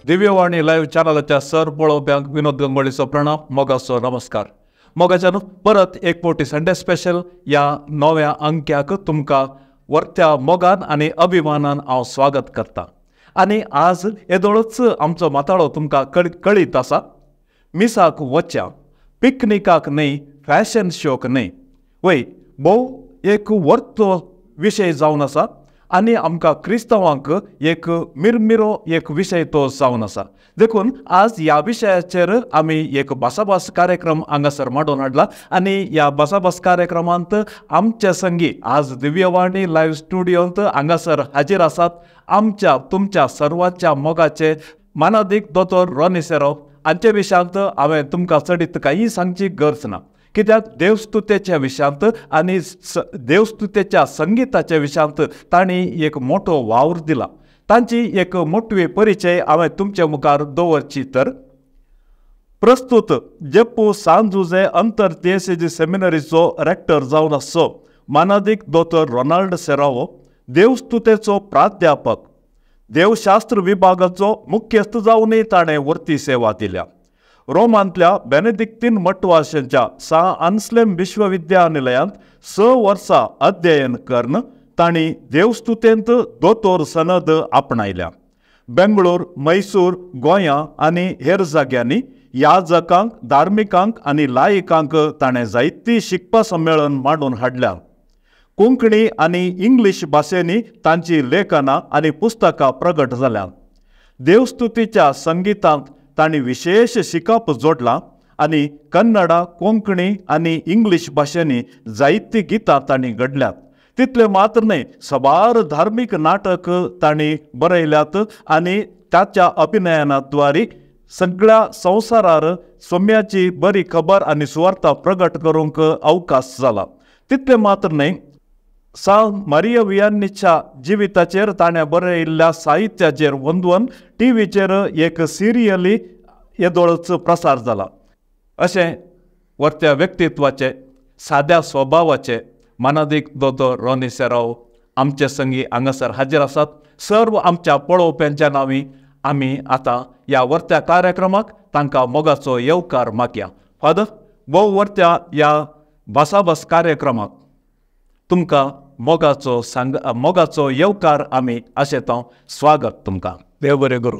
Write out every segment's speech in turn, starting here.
Divyavani live चॅनलाच्या sir पळोवप्यांक विनोद गंगोळीचो प्रणाम, मोगाचो नमस्कार. मोगाच्यान परत एक फावटी संडे स्पेशल ह्या नव्या अंक्याक तुमकां वर्त्या मोगान आनी अभिमानान हांव स्वागत करता. आनी आज येदोळच आमचो माताळो तुमकां कळीत आसा, मिसाक वच्या, पिकनिकाक न्हय, फॅशन शोक न्हय, वय भोव एक वर्तो विशय जावन आसा आनी आमकां क्रिस्तांवांक एक मिरमिरो एक विशय तो जावन आसा. देखून आज ह्या विशयाचेर आमी एक भासाभास कार्यक्रम हांगासर मांडून हाडला आनी ह्या भासाभास कार्यक्रमांत आमचे संगी आज दिव्यवाणी लायव्ह स्टुडियोंत हांगासर हाजीर आसात आमच्या तुमच्या सर्वांच्या मोगाचे मानादीक दोतोर रॉनी सेरांव. हांचे विशयांत हांवें तुमकां चडीत कांय सांगची गरज ना, कित्याक देवस्तुतेच्या विशयांत आनी देवस्तुतेच्या संगिताच्या विशयांत तांणी एक मोठो वावर दिला. तांची एक मोटवी परिचय हांवें तुमचे मुखार दवरची तर प्रस्तुत जेप्पू सान जुजे अंतर दियेसेजी सेमिनरीचो रेक्टर जावन आसचो मानादीक दोतोर रोनाल्ड सेरावो देवस्तुतेचो प्राध्यापक, देवशास्त्र विभागाचो मुख्यस्थ जावनूय ताणें वर्ती सेवा दिल्या. रोमांतल्या बेनेदिक्तीन मठवाशांच्या सा आन्सलेम विश्वविद्यानिलयांत 6 वर्सां अध्ययन करून तांणी देवस्तुतेंत दोतोर सनद आपणायल्या. बेंगळूर, मैसूर, गोंया आनी हेर जाग्यांनी याजकांक, धार्मिकांक आनी लायिकांक ताणें जायती शिकपा संमेलन मांडून हाडल्या. कोंकणी आनी इंग्लीश भाशेंनी तांची लेखनां आनी पुस्तकां प्रगट जाल्यात. देवस्तुतीच्या संगितांत तांणी विशेश शिकप जोडलां आनी कन्नडा, कोंकणी आनी इंग्लीश भाशेंनी जायतीं गितां तांणी घडल्यात. तितलें मात्र न्हय, साबार धार्मीक नाटक तांणी बरयल्यात आनी ताच्या अभिनयनाद्वारे सगळ्या संवसारार सोम्याची बरी खबर आनी सुवार्ता प्रगट करूंक अवकाश जाला. तितलें मात्र न्हय, सा मारिया वियान्नीच्या जिविताचेर ताणें बरयिल्ल्या साहित्याचेर वंदवन टी व्हीचेर एक सिरियली येदोळच प्रसार जाला. अशें वर्त्या व्यक्तित्वाचे, साद्या स्वभावाचे मानादीक दोतोर रॉनी सेरांव आमचे संगी हांगासर हाजीर आसात. सर्व आमच्या पळोवप्यांच्या नांवी आमी आतां ह्या वर्त्या कार्यक्रमाक तांकां मोगाचो येवकार मागया. फादर, भोव वर्त्या ह्या भासाभास कार्यक्रमाक तुमकां मोगाचो मोगाचो येवकार आमी आशेता. स्वागत तुमकां. देव बरें करूं.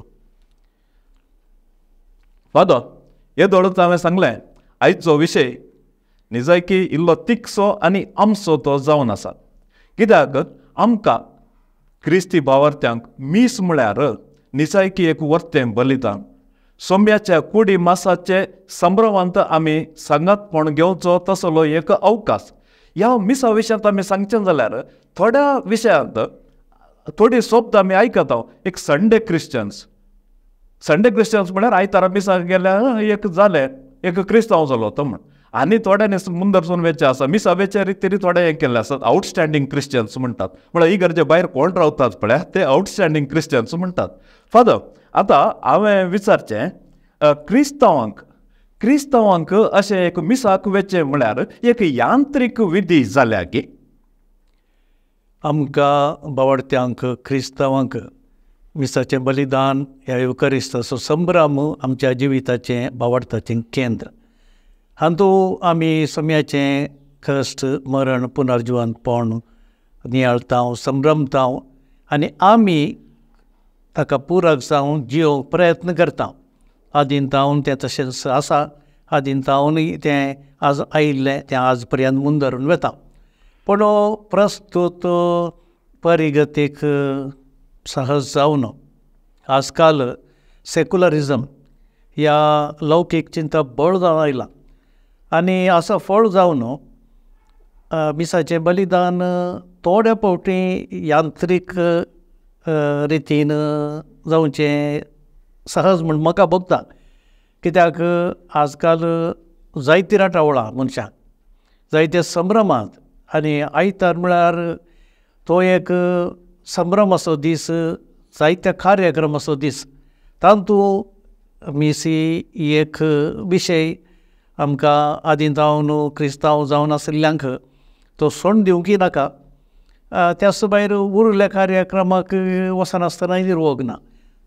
फादर, येदोळच हांवें सांगलें आयचो विशय निजायकी इल्लो तिखसो आनी आमचो तो जावन आसा, कित्याक आमकां क्रिस्ती भावार्थ्यांक मीस म्हळ्यार निजायकी एक वर्तें बलिदान. सोम्याच्या कुडी मासाचे संभ्रमांत आमी सांगातपण घेवचो तसलो एक अवकाश. ह्या मिसा विशयांत आमी सांगचें जाल्यार थोड्या विशयांत थोडी शब्द आमी आयकता. एक संडे क्रिश्चन्स, संडे क्रिश्चन्स म्हळ्यार आयतारा मिसाक गेल्यार एक जालें, एक क्रिस्तांव जालो तो म्हण. आनी थोड्यांनी मुंदरसून वेचे आसा, मिसा वेचे रितीरी थोडे हें केल्ले आसात, आउटस्टँडींग क्रिश्चन्स म्हणटात. म्हळ्यार इगर्जे भायर कोण रावतात पळय ते आउटस्टँडींग क्रिश्चन्स म्हणटात. फादर, आतां हांवें विचारचें, क्रिस्तांवांक क्रिस्तांवांक अशें एक मिसाक वेचें म्हळ्यार एक यांत्रीक विधी जाल्या की? आमकां बावडत्यांक, क्रिस्तांवांक मिसाचें बलिदान ह्या येवकरिस्ताचो संभ्रम आमच्या जिविताचें बावडताचें केंद्र. हातूंत आमी सोम्याचें कश्ट, मरण, पुनर्जिवंतपण नियाळता, संभ्रमता आनी आमी ताका पुरक जावन जियोवंक प्रयत्न करता. आदीन तावन तें तशेंच आसा, आदीन तावनूय तें आज आयिल्लें तें आज पर्यंत मुंदरून वता. पूण प्रस्तूत परिगतीक सहज जावन आजकाल सेक्युलरिजम ह्या लौकीक चिंतप बळ जावन आयलां आनी आसा फळ जावन मिसाचें बलिदान थोड्या फावटी यांत्रीक रितीन जावचें सहज म्हूण म्हाका भोगता. कित्याक आजकाल जायती राटावळां मनशाक, जायते संभ्रमांत आनी आयतार म्हळ्यार तो एक संभ्रमाचो दीस, जायत्या कार्यक्रमाचो दीस. तातूंत मिसी एक विशय आमकां आदीं जावन क्रिस्तांव जावन आशिल्ल्यांक तो सोडून दिवंकय नाका. त्याच भायर उरिल्ल्या कार्यक्रमाक वचनासतना निर्वोग ना.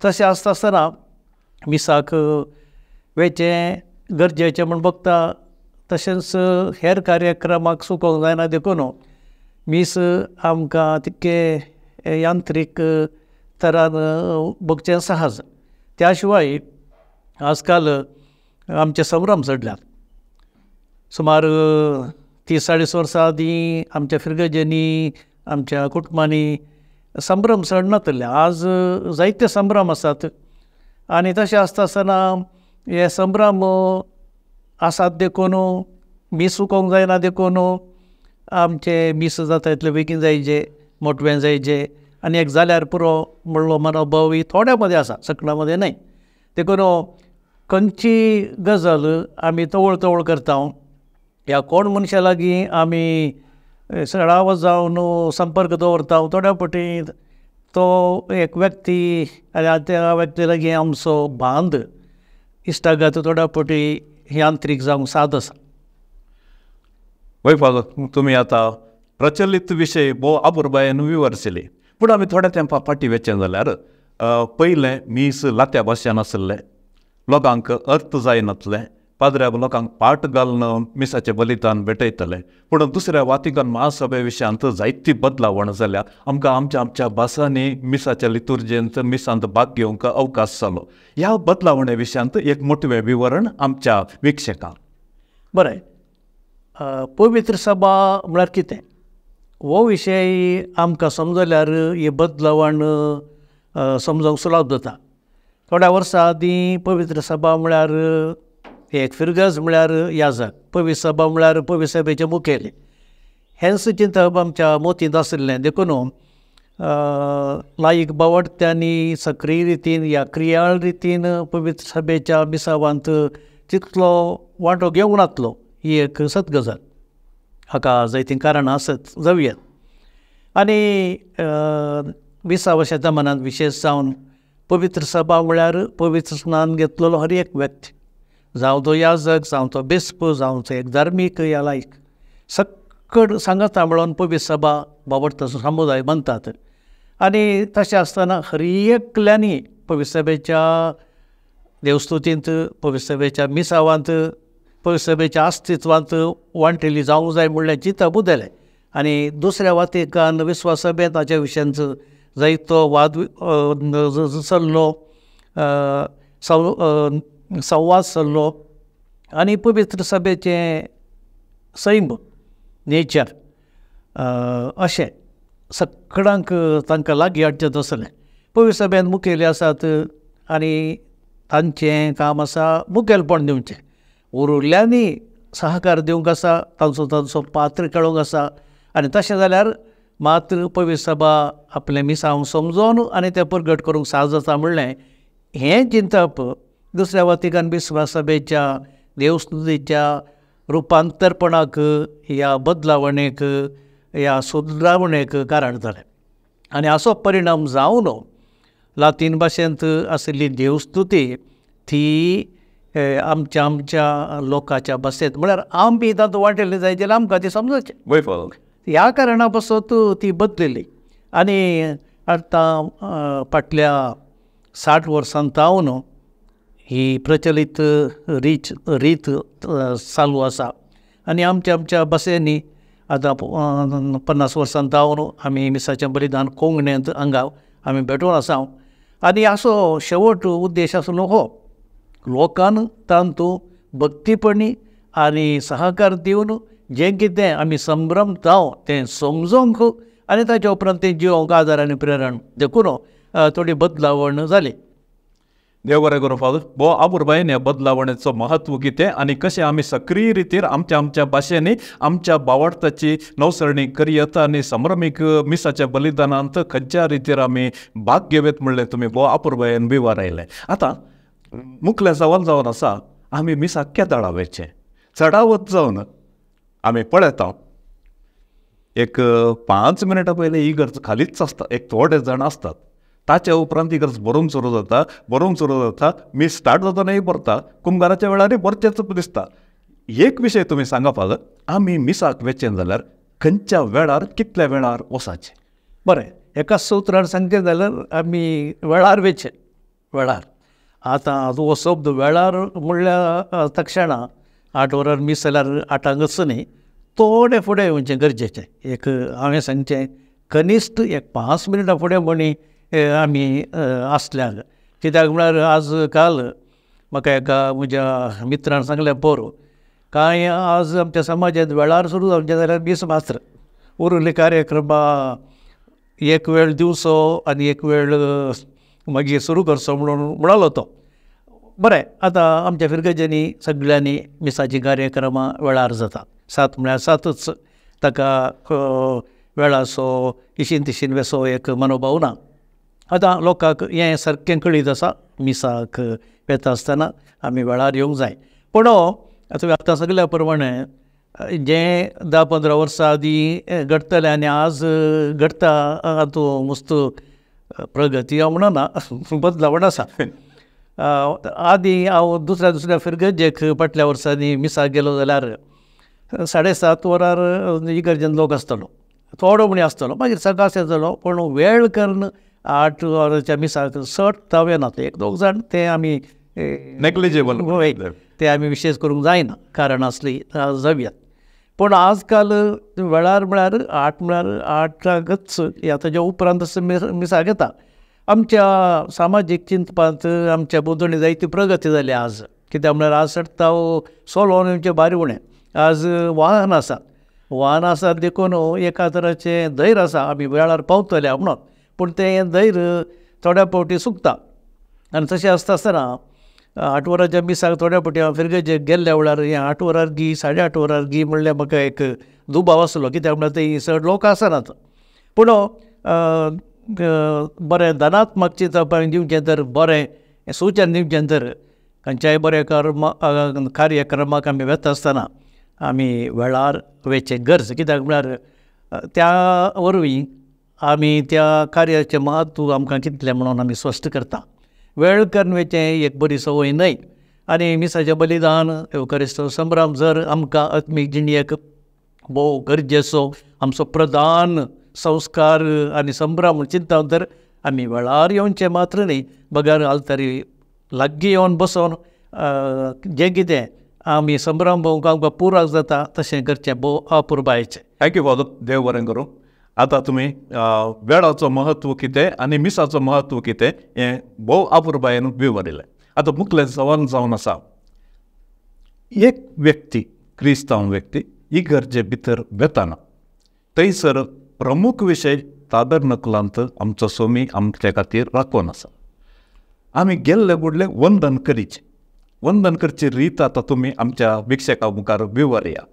तशें आसता आसतना मिसाक वेचें गरजेचें म्हूण बगता, तशेंच हेर कार्यक्रमाक चुकोवंक जायना देखून मीस आमकां तितकें यांत्रीक तरान बगचें सहज. त्या शिवाय आजकाल आमचे संभ्रम चडल्यात. सुमार 30-40 वर्सां आदीं आमच्या फिरगजेंनी आमच्या कुटुंबांनी संभ्रम चड नातले. आज जायते संभ्रम आसात आनी तशें आसता आसतना हे संभ्रम आसात देखून मीस चुकोवंक जायना देखून आमचें मीस जाता इतलें बेगीन जायचे, मोटवें जायचे आनी एक जाल्यार पुरो म्हणलो मनोभावूय थोड्या मदें आसा, सगळ्यां मदें न्हय. देखून खंयची गजाल आमी तवळ तवळ करता ह्या कोण मनशा लागीं आमी सडावत जावन संपर्क दवरता, थोड्या फावटी तो एक व्यक्ती आनी त्या व्यक्ती लागीं आमचो बांद इश्टागत थोड्या फावटी यांत्रीक जावंक साद आसा. वय फादर, तुमी आतां प्रचलीत विशय भोव आबुरबायेन विवर्सिली, पूण आमी थोड्या तेंपा फाटीं वचचें जाल्यार पयलें मीस लात्या भाशेन आसलें, लोकांक अर्थ जायनातलें, पाद्र्या लोकांक पाट घालून मिसाचें बलिदान भेटयतले. पूण दुसऱ्या वातिकन महासभे विशयांत जायती बदलावण जाल्या. आमकां आमच्या आमच्या भासांनी मिसाच्या लितुर्जेंत मिसांत भाग घेवंक अवकाश जालो. ह्या बदलावणे विशयांत एक मोटवें विवरण आमच्या विक्षकांक. बरें, पवित्र सभा म्हळ्यार कितें हो विशय आमकां समजल्यार ही बदलावण समजूंक सुलभ जाता. थोड्या वर्सां आदीं पवित्र सभा म्हळ्यार एक फिरगज म्हळ्यार याजक, पवित्र सभा म्हळ्यार पवित्र सभेचे मुखेली, हेंच चिंतप आमच्या मोतींत आशिल्लें. देखून लायक बावडत्यांनी सक्रीय रितीन या क्रियाळ रितीन पवित्र सभेच्या मिसावांत तितलो वांटो घेवंक नातलो, ही एक सत गजाल. हाका जायतीं कारणां आसत जावया. आनी विसाव्या शतमानांत विशेश जावन पवित्र सभा म्हळ्यार पवित्र स्नान घेतलेलो हर एक व्यक्ती, जावं तो याजक, जावं तो बिस्प, जावं तो एक धार्मीक या लायक, सक्कड सांगाता म्हणून पवित्र सभा बाबडतो समुदाय म्हणटात. आनी तशें आसतना हर एकल्यांनी पवित्र सभेच्या देवस्तुतींत, पवित्र सभेच्या मिसावांत, पवित्र सभेच्या अस्तित्वांत वांटेली जावंक जाय म्हणलें चिंतप उदेलें. आनी दुसऱ्या वातिकान विस्वास सभेंत हाच्या विशयांत जायतो वाद चल्लो, संवाद चल्लो आनी पवित्र सभेचें सैम नेचर अशें सगळ्यांक तांकां लागीं हाडचें तसलें. पवित्र सभेंत मुखेली आसात आनी तांचें काम आसा मुखेलपण दिवचें, उरिल्ल्यांनी सहकार दिवंक आसा, तांचो तांचो पात्र खेळोवंक आसा. आनी तशें जाल्यार मात्र पवित्र सभा आपलें मिसांव समजोन आनी तें प्रगट करूंक साज जाता म्हणलें हें चिंतप दुसऱ्या वातिकान विस्वास सभेच्या देवस्तुतीच्या रुपांतरपणाक ह्या बदलावणेक ह्या सुदरावणेक कारण जालें. आनी असो परिणाम जावन लातीन भाशेंत आशिल्ली देवस्तुती ती आमच्या आमच्या लोकांच्या भाशेंत म्हळ्यार आमी तातूंत वांटेल्ली जाय जाल्यार आमकां ती समजचें, ह्या कारणा पासत ती बदलेली. आनी आतां फाटल्या 60 वर्सां जावन ही प्रचलीत रीत चालू आसा. आनी आमच्या आमच्या भाशेंनी आतां 50 वर्सां जावन आमी मिसाचें बलिदान कोंकणींत हांगा आमी भेटोवन आसा. आनी असो शेवट उद्देश आसलो हो लोकान तांतू भक्तीपणी आनी सहकार दिवन जें कितें आमी संभ्रम जावं तें समजोंक आनी ताच्या उपरांत तें जिवोंक आदार आनी प्रेरण देखून थोडी बदलावण जाली. देव बरें करूं फादर. भोव आबुरबायेन ह्या बदलावणेचो महत्व कितें आनी कशें आमी सक्रीय रितीर आमच्या आमच्या भाशेंनी आमच्या बावडताची नवसरणी करयत आनी संभ्रमीक मिसाच्या बलिदानांत खंयच्या रितीर आमी भाग घेवयत म्हणलें तुमी भोव आपुरबायेन विवरायलें. आतां मुखलें सवाल जावन आसा, आमी मिसाक केदाळा वयचें? चडावत जावन आमी पळयता एक 5 मिनटां पयलीं इगर्ज खालीच आसता, एक थोडे जाण आसतात, ताच्या उपरांत इगर्ज भरूंक सुरू जाता, भरूंक सुरू जाता, मीस स्टार्ट जातनाय भरता, कुमगाराच्या वेळारय भरचेंच दिसता. एक विशय तुमी सांगा फादर, आमी मिसाक वचचें जाल्यार खंयच्या वेळार कितल्या वेळार वचाचें? बरें, एका सूत्रान सांगचें जाल्यार आमी वेळार वचचें. वेळार आतां हो शब्द वेळार म्हणल्यार तक्षणा 8 वरार मीस जाल्यार 8ांकच न्ही, थोडें फुडें येवचें गरजेचें. एक हांवें सांगचें कनिश्ट एक 5 मिनटां फुडें म्हणी आमी आसल्यार. कित्याक म्हळ्यार आज काल म्हाका एका म्हज्या मित्रान सांगलें पोरू, कांय आज आमच्या समाजांत वेळार सुरू जावचें जाल्यार मीस मात्र, उरिल्ले कार्यक्रमा एक वेळ दिवचो आनी एक वेळ मागीर सुरू करचो म्हणून म्हणालो तो. बरें, आतां आमच्या फिरगजेंनी सगळ्यांनी मिसाचीं कार्यक्रमां वेळार जाता. 7 म्हळ्यार 7च, ताका वेळाचो इशीन तिशीन वेसो एक मनोभाव ना. आतां लोकांक हें सारकें कळीत आसा, मिसाक वेता आसतना आमी वेळार येवंक जाय. पूण तुवें आतां सगल्या प्रमाणें जें 10-15 वर्सां आदीं घडटलें आनी आज घडटा हातूंत मस्त प्रगती हांव म्हणना, बदलावण आसा. आदीं हांव दुसऱ्या दुसऱ्या फिरगजेक फाटल्या वर्सांनी मिसाक गेलो जाल्यार 7:30 वरार इगर्जेन लोक आसतलो, थोडो म्हणी आसतलो, मागीर सकाळचें जालो. पूण वेळ करून 8 वरांच्या मिसाक चड ताव येना. 1-2 जाण ते आमी नेग्लिजेबल, ते आमी विशेश करूंक जायना, कारण आसली जावया. पूण आज काल वेळार म्हळ्यार 8 म्हळ्यार 8ांकच ह्या ताज्या उपरांत मिसाक येता. आमच्या सामाजीक चिंतपांत आमच्या भोंवतणी जायती प्रगती जाली आज. कित्याक म्हळ्यार आज चडटाव सोलोवन येवचें भारी उणें. आज वाहन आसात, वाहनां आसात देखून एका तराचें धैर्य आसा आमी वेळार पावतले म्हणून. पूण तें धैर्य थोड्या फावटी सुकता. आनी तशें आसता आसतना 8 वरांच्या मिसाक थोड्या फावटी हांव फिरगजेक गेल्ल्या वेळार हें 8 वरार गी 8:30 वरार गी म्हणल्यार म्हाका एक दुबाव आसलो. कित्याक म्हळ्यार थंय चड लोक आसनात. पूण बरें धनात्मक चिंतप हांवें दिवचें तर, बरें सुचन दिवचें तर, खंयच्याय बऱ्या कार्यक्रमाक आमी वेता आसतना आमी वेळार वेचें गरज. कित्याक म्हळ्यार त्या वरवीं आमी त्या कार्याचें म्हत्व आमकां कितलें म्हणून आमी स्पश्ट करता. वेळ करून वेचें एक बरी संवय न्हय. आनी मिसाचें बलिदान, येवकारिस्त संभ्रम जर आमकां आत्मीक जिणेक भोव गरजेचो आमचो प्रधान संस्कार आनी संभ्रम चिंता तर आमी वेळार येवचें मात्र न्ही, बगर आल्तरी लागीं येवन बसोन जें कितें आमी संभ्रम भोवंक आमकां पुराक जाता तशें करचें भोव अपुरबायेचें. Thank you father, देव बरें करूं. आतां तुमी वेळाचो म्हत्व कितें आनी मिसाचो म्हत्व कितें हें भोव अपुरबायेन विवरिलें. आतां मुखलें सवाल जावन आसा, एक व्यक्ती, क्रिस्तांव व्यक्ती इगर्जे भितर वेताना थंयसर प्रमुख विशय ताबेर्नकुलांत आमचो स्वामी आमचे खातीर राखून आसा. आमी गेल्ले बुडले वंदन करीचें, वंदन करची रीत आतां तुमी आमच्या भिक्षका मुखार विवरया.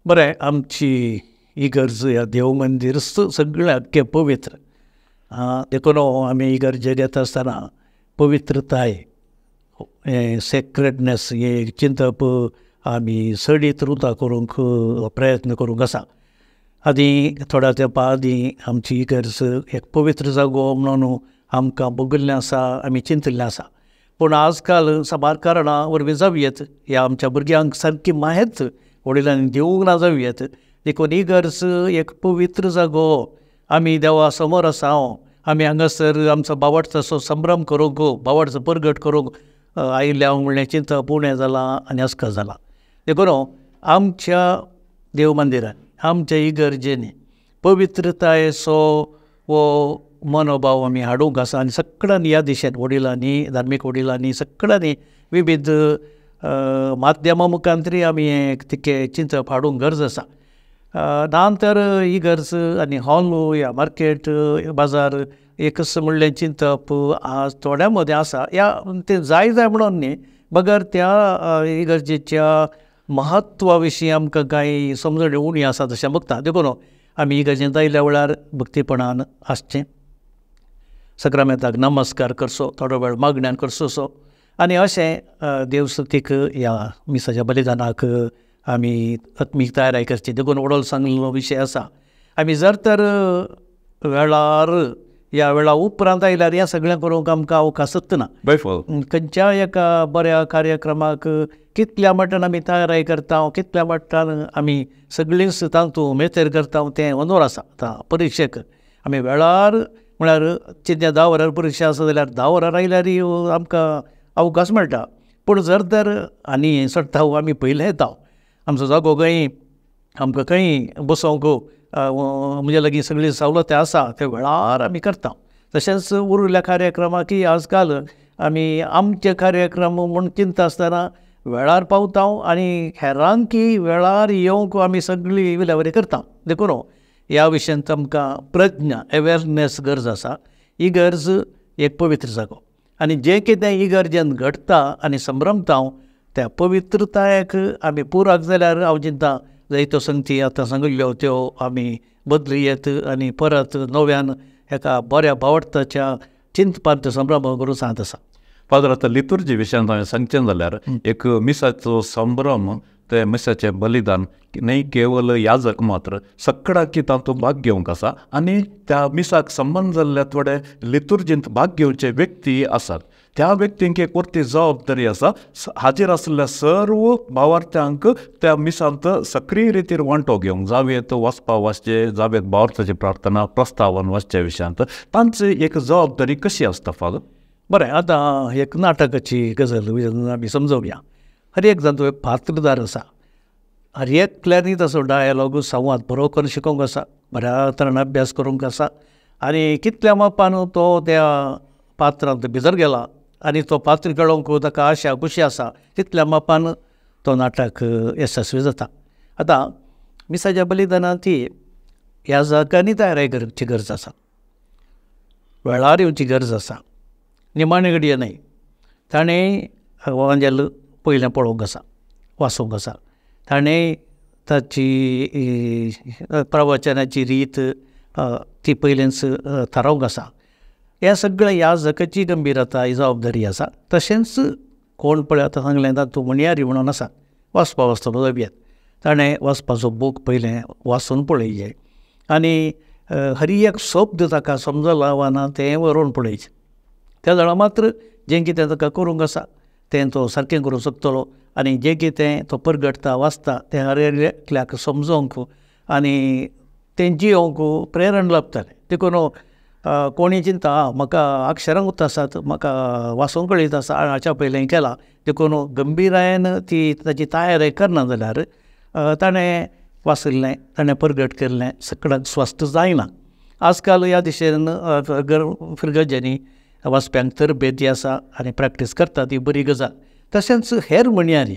बरें, आमची इगर्ज ह्या देव मंदीर सगळें आख्खें पवित्र. देखून आमी इगर्जेर येता आसतना पवित्रताय, हें सेक्रेडनेस, हें चिंतप आमी चडीत रुता करूंक प्रयत्न करूंक आसा. आदीं थोड्या तेंपा आदीं आमची इगर्ज एक पवित्र जागो म्हणून आमकां भोगिल्लें आसा, आमी चिंतिल्लें आसा. पूण आज काल साबार कारणां वरवीं जावयेत, ह्या आमच्या भुरग्यांक सारकी माहेत वडिलांनी दिवंक ना जावयेत, देखून इगर्ज एक पवित्र जागो, आमी देवा समोर आसा, आमी हांगासर आमचो बावडचो संभ्रम करूंक, बावडचो परगट करूंक आयिल्ल्या म्हणलें चिंतप उणें जालां आनी अस्कल जालां. देखून आमच्या देव मंदिरान, आमच्या इगर्जेनी पवित्रतायेचो हो मनोभाव आमी हाडूंक आसा. आनी सगळ्यांनी ह्या दिशेन, वडिलांनी, धार्मीक वडिलांनी, सगळ्यांनी विविध माध्यमां मुखांतरी आमी हें तितकें चिंतप हाडूंक गरज आसा. ना तर इगर्ज आनी हॉल या मार्केट बाजार एकच म्हणलें चिंतप आज थोड्या मदें आसा. ह्या तें जाय जाय म्हणून न्ही, बगर त्या इगर्जेच्या म्हत्वा विशीं आमकां कांय समजणी उणी आसा तशें बगता. देखून आमी इगर्जेंत आयिल्ल्या वेळार भक्तीपणान आसचें, सक्रामेंताक नमस्कार करचो, थोडो वेळ मागण्यान करचो सो, आनी अशें देवस्तुतीक ह्या मिसाच्या बलिदानाक आमी आत्मीक तयारी करची. देखून वडोल सांगलेलो विशय आसा, आमी जर तर वेळार ह्या वेळा उपरांत आयल्यार ह्या सगळें करूंक आमकां अवकाशच ना. खंयच्या एका बऱ्या कार्यक्रमाक कितल्या मटान आमी तयारी करता, कितल्या मटान आमी सगळींच तातूंत मेतेर करता तें वनोर आसा. आतां परिक्षेक आमी वेळार म्हळ्यार चिंत्या 10 वरार परिक्षा आसा जाल्यार 10 वरार आयल्यार आमकां अवकाश मेळटा. पूण जर तर आनी चडटा आमी पयलें येता, आमचो जागो खंय आमकां खंय बसोवंक म्हणजे लागीं सगळी सवलती आसा ते वेळार आमी करता. तशेंच उरिल्ल्या कार्यक्रमाकय आजकाल आमी आमचे कार्यक्रम म्हूण चिंतता आसतना वेळार पावता आनी हेरांकय वेळार येवंक आमी सगळी विलेवारी करता. देखून ह्या विशयांत आमकां प्रज्ञा अवेरनेस गरज आसा. ही गरज एक पवित्र जागो आनी जें कितें इगर्जेन घडटा आनी संभ्रमता त्या पवित्रतायेक आमी पुराक जाल्यार हांव चिंता जायत्यो संगती आतां सांगिल्ल्यो त्यो आमी बदलुयेत आनी परत नव्यान एका बऱ्या भावार्थाच्या चिंतपांत संभ्रम करूंक सांगत आसा. फादर, आतां लितुर्जी विशयांत हांवें सांगचें जाल्यार एक मिसाचो संभ्रम, ते मिसाचें बलिदान न्हय केवल याजक मात्र सगळ्यांकी तातूंत भाग घेवंक आसा आनी त्या मिसाक संबंद जाल्ल्या थोडे लितुर्जींत भाग घेवचे व्यक्ती आसात. त्या व्यक्तींक एक वरती जबाबदारी आसा हाजीर आशिल्ल्या सर्व भावार्थ्यांक त्या मिसांत सक्रीय रितीर वांटो घेवंक, जावयेत वाचपा वाचचे, जावयेत भावार्थाची प्रार्थना प्रस्तावन वाचच्या विशयांत तांची एक जबाबदारी कशी आसता फादर? बरें, आतां एक नाटकाची गजाल आमी समजोवया. हर एक जाण एक पात्रदार आसा, हर एकल्यांनी तसो डायलॉग संवाद बरो करून शिकोवंक आसा, बऱ्या तरेन अभ्यास करूंक आसा आनी कितल्या मापान तो त्या पात्रांत भितर गेला आनी तो पात्र खेळोवंक ताका आशा खुशी आसा तितल्या मापान तो नाटक येसस्वी जाता. आतां मिसाच्या बलिदानांत ती ह्या जाग्यांनी तयारी करची गरज आसा, वेळार येवची गरज आसा, निमाणे घडये न्हय. ताणें वांजेल पयलें पळोवंक आसा, वाचूंक आसा, ताणें ताची प्रवचनाची रीत ती पयलेंच थारावंक आसा. हें सगळें ह्या जगाची गंभीरता ही जबाबदारी आसा. तशेंच कोण पळय आतां सांगलें तातूंत म्हणयारी म्हणून आसा, वाचपा वाचतलो जावयेत, ताणें वाचपाचो बूक पयलें वाचून पळयचें आनी हर एक शब्द ताका समजला वा ना तें बरोवन पळयचें. त्या जाणा मात्र जें कितें ताका करूंक आसा तें तो सारकें करूंक शकतलो आनी जें कितें तो परगटता वाचता तें हर एकल्याक समजोवंक आनी तें जियोवंक प्रेरण लाभतालें. देखून कोणी चिंता म्हाका अक्षरां उत आसात, म्हाका वाचूंक कळीत आसा, हाच्या पयलें केलां, देखून गंभीरायेन ती ताची तयारी करना जाल्यार ताणें वाचिल्लें ताणें परगट केल्लें सगळ्यांक स्वस्थ जायना. आजकाल ह्या दिशेन फिरगर्जांनी वाचप्यांक तरबेती आसा आनी प्रॅक्टीस करता, ती बरी गजाल. तशेंच हेर म्हणयारी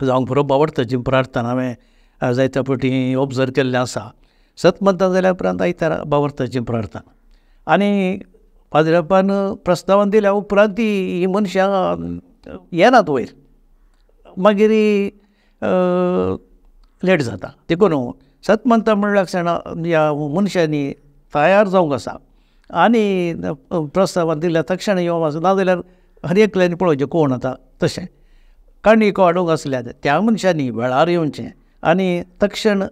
जावंक बरो भावार्थाची प्रार्थना हांवें जायत्या फावटी ऑब्जर्व केल्लें आसा. सत म्हणटा जाल्यार उपरांत आयतारा भावार्थाची प्रार्थना आनी पाद्र्यापान प्रस्तावन दिल्या उपरांत ती ही मनशां येनात वयर, मागीर लेट जाता. देखून सत म्हणटा म्हणल्यार क्षणा ह्या मनशांनी तयार जावंक आसा आनी प्रस्तावान दिल्या तक्षण येवंक आसा, नाजाल्यार हर एकल्यांनी पळोवचें कोण आतां तशें काणयो हाडूंक आसल्यार त्या मनशांनी वेळार येवचें आनी तक्षण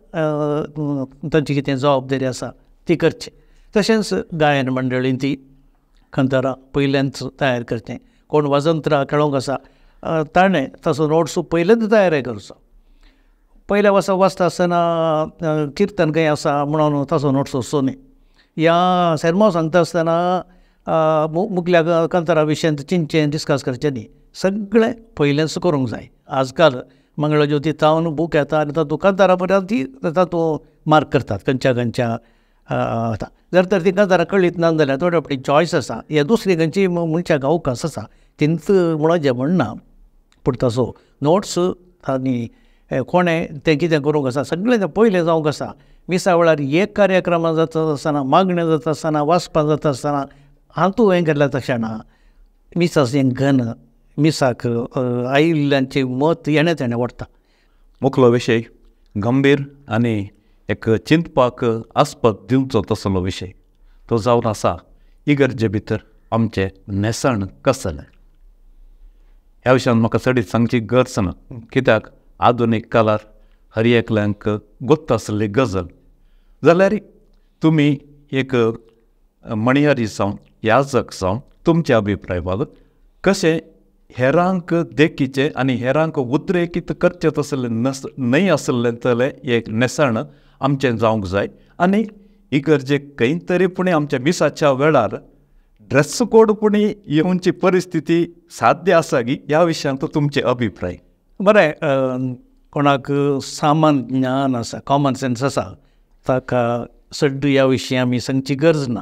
तांची कितें जबाबदारी आसा ती करची. तशेंच गायन मंडळीन ती खंतरां पयल्यानच तयार करचें, कोण वाजंत्रां खेळोंक आसा ताणें तसो नोट्स पयलेंच तयार करचो. पयल्या वर्सा वाचता आसतना किर्तन खंय आसा म्हणून तसो नोट्स वचचो न्ही, ह्या सेर्मांव सांगता आसतना मुखल्या कांतारा विशयांत चिंतचें डिस्कस करचें न्ही, सगळें पयलेंच करूंक जाय. आजकाल मंगळज्योती तावन बूक येता आनी तातूंत कांतारा पर्यंत ती तातूंत मार्क करतात खंयच्या खंयच्या आतां जर तर ती कांतारां कळीत ना जाल्यार थोडे फावटी चॉयस आसा हे दुसरी खंयची मनशाक अवकाश आसा तिंच म्हणून म्हणना, पूण तसो नोट्स आनी कोणें तें कितें करूंक आसा सगळें तें पयलें जावंक आसा. मिसा वेळार एक कार्यक्रमां जाता आसतना, मागणें जाता आसतना, वाचपां जाता आसतना हातूंत हें केल्लें तशें मिसाचें घन मिसाक आयिल्ल्यांचें मत येणें तेणें वाडटा. मुखलो विशय गंभीर आनी एक चिंतपाक आस्पद दिवचो तसलो विशय तो जावन आसा इगर्जे भितर आमचें न्हेसण कसलें. ह्या विशयान म्हाका चडीत सांगची गरज ना, कित्याक आधुनीक काळार हर एकल्यांक गोत्त आसली गजल. जाल्यार तुमी एक म्हणयारी जावं याजक जावं तुमचे अभिप्राय बाबत कशें हेरांक देखीचें आनी हेरांक उद्रेकीत करचें तसलें न्हय आसलें तलें एक न्हेसण आमचें जावंक जाय आनी इगर्जेक खंय तरी पुणें आमच्या मिसाच्या वेळार ड्रेस कोड पुणी येवची परिस्थिती साध्य आसा की ह्या विशयांत तुमचे अभिप्राय? बरें, कोणाक सामान ज्ञान आसा, कॉमन सेन्स आसा, ताका सड्ड ह्या विशीं आमी सांगची गरज ना.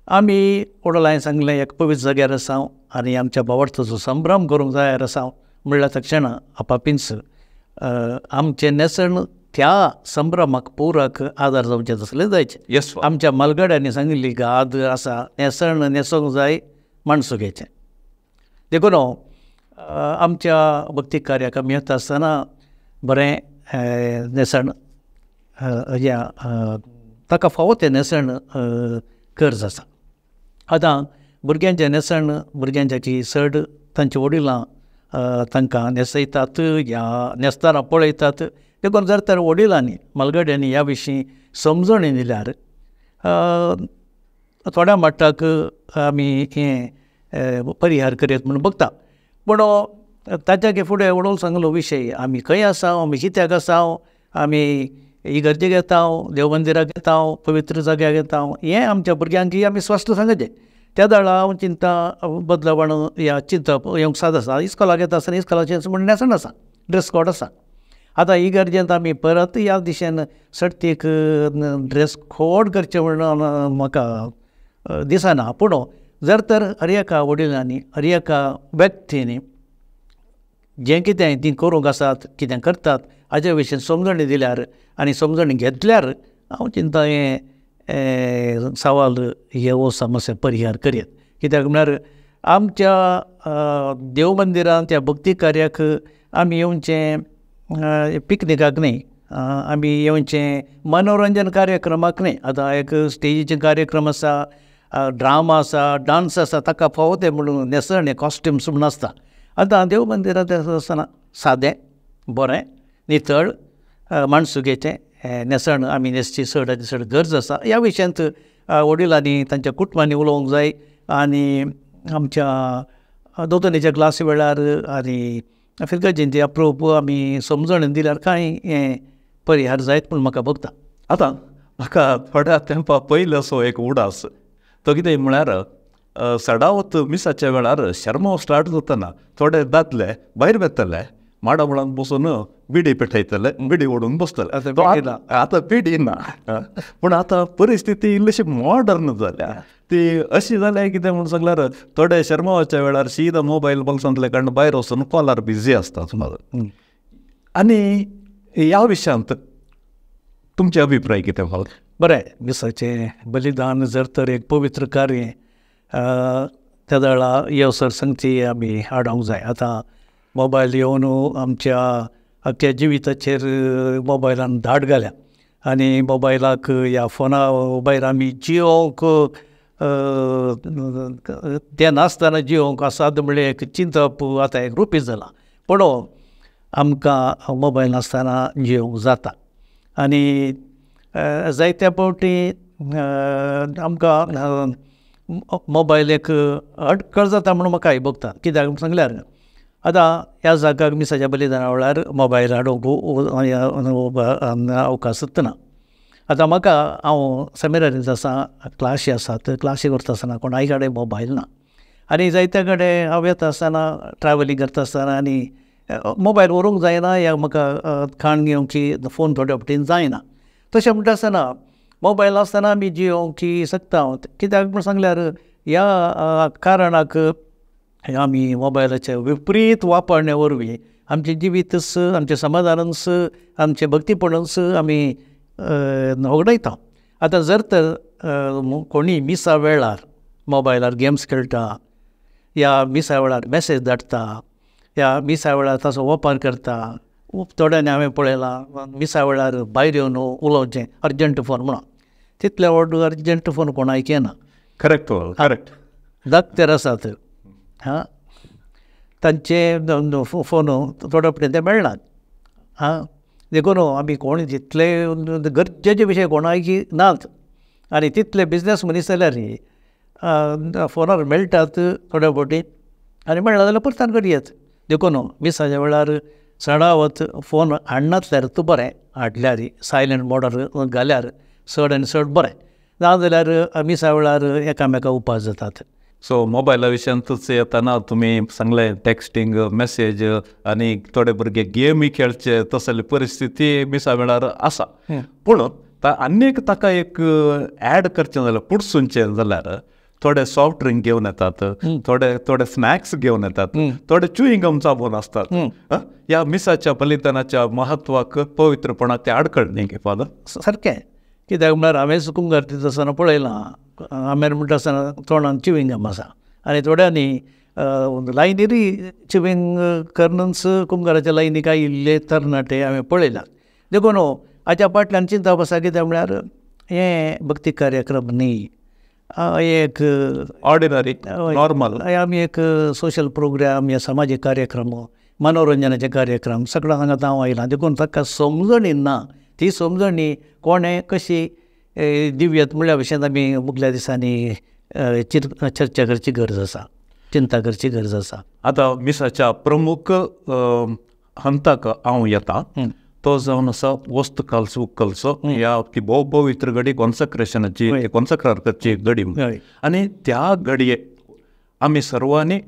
आमी वडलांय सांगलें एक पवित्र जाग्यार आसा आनी आमच्या भावार्थाचो संभ्रम करूंक जायार आसा म्हणल्यार तक्षणा आपापींच आमचें न्हेसण त्या संभ्रमाक पुराक आदार जावचें तसलें जायचें. येस, आमच्या मालगड्यांनी सांगिल्ली गाद आसा, न्हेसण न्हेसोंक जाय माणसुकेचें. देखून आमच्या भक्ती कार्याक आमी येता आसतना बरें न्हेसण ह्या ताका फावो तें न्हेसण गरज आसा. आतां भुरग्यांचें न्हेसण, भुरग्यांची चड तांचे वडिलां तांकां न्हेसयतात या न्हेसतना पळयतात. देखून जर तर वडिलांनी मालगड्यांनी ह्या विशीं समजणी दिल्यार थोड्या मट्टाक आमी हें परिहार करयत म्हूण बगता. पूण ताच्या फुडें वडोल सांगलो विशय, आमी खंय आसा, आमी कित्याक आसा, आमी इगर्जेक येता, देव मंदिराक येता, पवित्र जाग्याक येता, हें आमच्या भुरग्यांकय आमी स्पश्ट सांगचें. त्या वेळार हांव चिंता बदलावण ह्या चिंतप येवंक साद आसा. इस्कोलाक येता आसतना इस्कोलाचें म्हण न्हेसण आसा, ड्रेस कोड आसा. आतां इगर्जेंत आमी परत ह्या दिशेन सर्तीक ड्रेस कोड करचें म्हण म्हाका दिसना. पूण जर तर हर एका वडिलांनी, हर एका व्यक्तींनी जें कितें तीं करूंक आसात, कितें करतात हाजे विशीं समजणी दिल्यार आनी समजणी घेतल्यार हांव चिंता हें सवाल हे हो समस्या परिहार करयत. कित्याक म्हळ्यार आमच्या देव मंदिरांत त्या भक्ती कार्याक आमी येवचें पिकनिकाक न्ही, आमी येवचें मनोरंजन कार्यक्रमाक न्ही. आतां एक स्टेजीचे कार्यक्रम आसा, ड्रामा आसा, डांस आसा, ताका फावो तें म्हणून न्हेसण कॉस्ट्युम्स म्हूण आसता. आतां देव मंदिरांत आसतना सादें बरें नितळ माणसुकेचें न्हेसण आमी न्हेसची चड आनी चड गरज आसा. ह्या विशयांत वडिलांनी तांच्या कुटुंबांनी उलोवंक जाय आनी आमच्या दोतोनीच्या क्लासी वेळार आनी फिरगर्जींचे अप्रूप आमी समजण दिल्यार कांय हें परिहार जायत म्हूण म्हाका भोगता. आतां म्हाका थोड्या तेंपा पयलो असो एक उडास, तो कितें म्हळ्यार सडावत मिसाच्या वेळार शर्माव स्टार्ट जातना थोडे दादले भायर वेतले, माडा मुळान बसून बिडी पेटयतले, बिडी ओडून बसतले. आतां बिडी ना, पूण आतां परिस्थिती इल्लीशी मॉडर्न जाल्या. ती अशी जाल्या कितें म्हूण सांगल्यार थोडे शर्मावाच्या वेळार सीधा मोबायल बोल्सांतले काडून भायर वचून कॉलार बिजी आसता सुमार. आनी ह्या विशयांत तुमचे अभिप्राय कितें? बरें, मिसाचें बलिदान जर तर एक पवित्र कार्य त्या वेळा येवसर संगती आमी हाडोवंक जाय. आतां मोबायल येवन आमच्या आख्या जिविताचेर मोबायलान धाड घाल्या आनी मोबायलाक ह्या फोना भायर आमी जियोंक तें नासतना जियोंक आसात म्हणलें एक चिंतप आतां एक रुपी जालां. पूण आमकां मोबायल नासतना जियोंक जाता आनी जायत्या फावटी आमकां मोबायल एक अडकळ जाता म्हणून म्हाका भोगता. कित्याक म्हूण सांगल्यार आतां ह्या जाग्यार मिसाच्या बलिदाना वेळार मोबायल हाडूंक अवकाशच ना. आतां म्हाका हांव सेमिनारींत आसा, क्लासी आसात, क्लासी करता आसतना कोणाय कडेन मोबायल ना आनी जायत्या कडेन हांव येता आसतना ट्रॅवलिंग करता आसतना आनी मोबायल व्हरूंक जायना या म्हाका खाण घेवची फोन थोड्या फावटीन जायना. तशें म्हणटा आसतना मोबायल आसतना आमी जियोंक शकता. कित्याक म्हूण सांगल्यार ह्या कारणाक आमी मोबायलाचे विपरीत वापरणे वरवीं आमचें जिवीतच, आमचें समाधानच, आमचें भक्तीपणच आमी होगडायता. आतां जर तर कोणी मिसा वेळार मोबायलार गेम्स खेळटा या मिसा वेळार मॅसेज धाडटा या मिसा वेळार ताचो वापर करता, थोड्यांनी हांवें पळयलां मिसा वेळार भायर येवन उलोवचें अर्जंट फोन म्हणून, तितले व्हड अर्जंट फोन कोणाक येना. Correct correct. दाक्तेर आसात हां, तांचे फोन थोडे फावटी ते मेळनात हां. देखून आमी कोण जितले गरजेचे विशय कोणाक नात आनी तितले बिजनेस मनीस जाल्यार फोनार मेळटात थोड्या फावटी आनी मेळना जाल्यार परतान करयेत. देखून मिसाच्या वेळार चडावत फोन हाडनासल्यार तूं बरें, हाडल्यार सायलंट मोडार घाल्यार चड आनी चड बरें, ना जाल्यार मिसा वेळार एकामेका उपास जातात. सो मोबायला विशयांतूच येताना तुमी सांगलें टॅक्स्टींग, मॅसेज आनी थोडे भुरगे गेमी खेळचे तसली परिस्थिती मिसा वेळार आसा. पूण आनी ताका एक एड करचें जाल्यार पुडसुनचें जाल्यार थोडे सॉफ्ट ड्रिंक घेवन येतात, थोडे थोडे स्नॅक्स घेवन येतात, थोडे च्युईंग गम चाबून आसतात. ह्या मिसाच्या बलिदानाच्या म्हत्वाक पवित्रपणाक ते आडखळ न्ही गे फादर? सारकें. कित्याक म्हळ्यार हांवें कुमगार दिता आसतना पळयलां, आमेर म्हणटा आसतना तोंडान च्युईंग गम आसा आनी थोड्यांनी लायनीरूय च्युईंग करनच कुमगाराच्या लायनीक आयिल्ले तरणाटे हांवें पळयल्यात. देखून हाच्या फाटल्यान चिंतप आसा कित्याक म्हळ्यार हें भक्ती कार्यक्रम न्ही, एक ऑर्डिनरी नॉर्मल आमी एक सोशल प्रोग्राम या समाजीक कार्यक्रम, मनोरंजनाचे कार्यक्रम सगळ्या हांगा हांव आयलां. देखून ताका समजणी ना, ती समजणी कोणें कशी दिवयत म्हणल्या भशेन आमी मुगल्या दिसांनी चर्चा करची गरज आसा, चिंता करची गरज आसा. आतां मिसाच्या प्रमुख हंताक हांव येता तो जावन आसा वस्त कालसो उकलचो ह्या ती भोव पवित्र घडी कॉन्सक्रेशनाची, कॉन्सक्रार करची घडी. आनी त्या घडये आमी सर्वांनी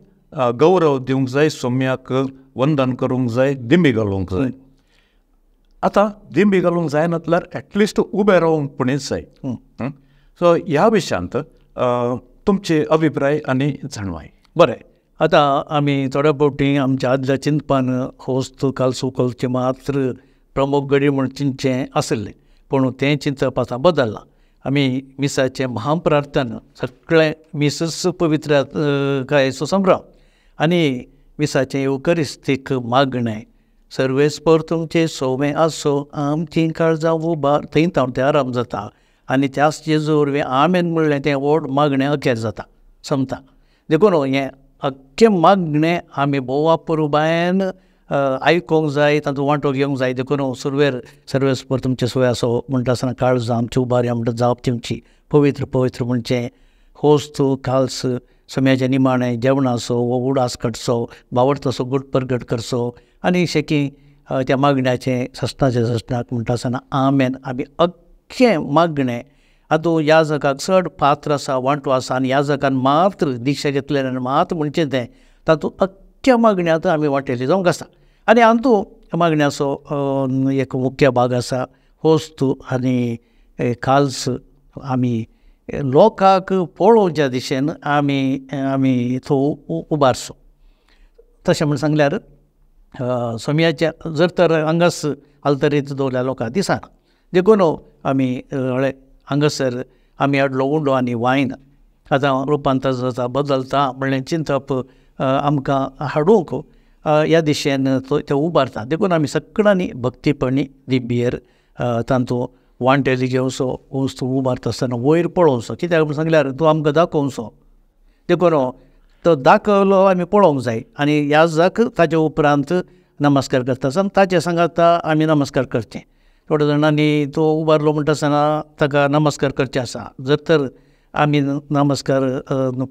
गौरव दिवंक जाय, सोम्याक वंदन करूंक जाय, दिंबी घालूंक जाय. आतां दिंबी घालूंक जायना जाल्यार एटलिस्ट उबें रावंक पुणीच जाय. सो ह्या विशयांत तुमचे अभिप्राय आनी जाणवाय. बरें, आतां आमी थोड्या फावटी आमच्या आदल्या चिंतपान होस्त कालसो उकलचें मात्र प्रमुख घडी म्हूण चिंतचें आशिल्लें, पूण तें चिंतप आतां बदल्लां. आमी मिसाचें महाप्रार्थना सगळें मिसच पवित्र कायेचो संभ्रम आनी मिसाचें येवकरिस्तीक मागणें सर्वेस्पर तुमचें सोवें आसो आमचीं काळजां उबार, थंय तावन तें आराम जाता आनी त्याच जेजू वरवीं आमेन म्हणलें तें व्हड मागणें अखेर जाता, सोंपता. देखून हें अख्खें मागणें आमी भोव अपुरबायेन आयकूंक जाय, तातूंत वांटो घेवंक जाय. देखून सुरवेर सर्वेस्पर तुमचें सोय आसो म्हणटा आसतना काळजां आमची उबारया म्हणटा जाप तुमची पवित्र पवित्र म्हणचें होस्त काल्स सम्याचें निमाणें जेवणाचो वो उडास काडचो, भावार्थाचो गुट परगट करचो आनी शेकी त्या मागण्याचें सस्नाचें सस्नाक म्हणटा आसतना आमेन आमी अख्खें मागणें हातूंत ह्या जगाक चड पात्र आसा, वांटो आसा आनी ह्या जगान मात्र दिक्षा घेतलेल्यान मात्र म्हणचें तें तातूंत अख्ख्या मागण्यांत आमी वांटेली जावंक आसा. आनी हातूंत मागण्याचो एक मुख्य भाग आसा होस्त आनी काल्स आमी लोकांक पळोवच्या दिशेन आमी आमी तो उबारचो. तशें म्हूण सांगल्यार सोम्याच्या जर तर हांगास आल्तरीत दवरल्या लोकांक दिसना, देखून आमी हांगासर आमी हाडलो उंडो आनी वायन आतां रुपांतर जाता बदलता म्हणलें चिंतप आमकां हाडूंक ह्या दिशेन ते उबारता. देखून आमी सगळ्यांनी भक्तीपणी दिंबेर तांचो वांटेली घेवचो, वस्तू उबारता आसतना वयर पळोवचो, कित्याक म्हूण सांगल्यार तो आमकां दाखोवचो. देखून तो दाखयलो आमी पळोवंक जाय आनी ह्या जाक ताजे उपरांत नमस्कार करता आसतना ताजे सांगाता आमी नमस्कार करचें. थोड्या जाणांनी तो उबारलो म्हणटा आसतना ताका नमस्कार करचें आसा, जर तर आमी नमस्कार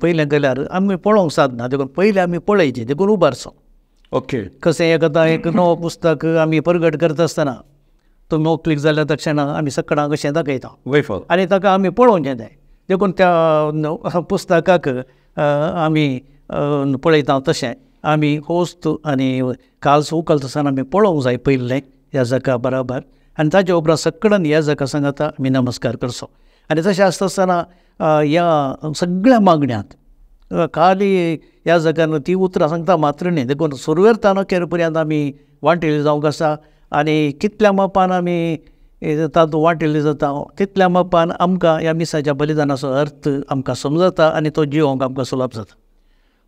पयलें केल्यार आमी पळोवंक सादना, देखून पयलें आमी पळयचें, देखून उबारचो. ओके, कशें एक आतां एक नवो पुस्तक आमी परगट करता आसतना तो मोकळीक जाल्या तक्षणा आमी सगळ्यांक अशें दाखयता आनी ताका आमी पळोवचें तें, देखून त्या पुस्तकाक आमी पळयता तशें आमी होस्त आनी काल्स उकलता आसतना आमी पळोवंक जाय पयलें ह्या जगा बराबर आनी ताजे उपरांत सगळ्यान ह्या जगा सांगाता आमी नमस्कार करचो. आनी तशें आसता आसतना ह्या सगळ्या मागण्यांत खाली ह्या जगान ती उतरां सांगता मात्र न्ही, देखून सुरवेर तान अखेर पर्यंत आमी वांटेली जावंक आसा आनी कितल्या मापान आमी तातूंत वांटेली जाता तितल्या मापान आमकां ह्या मिसाच्या बलिदानाचो अर्थ आमकां समजता आनी तो जिवोवंक आमकां सुलभ जाता.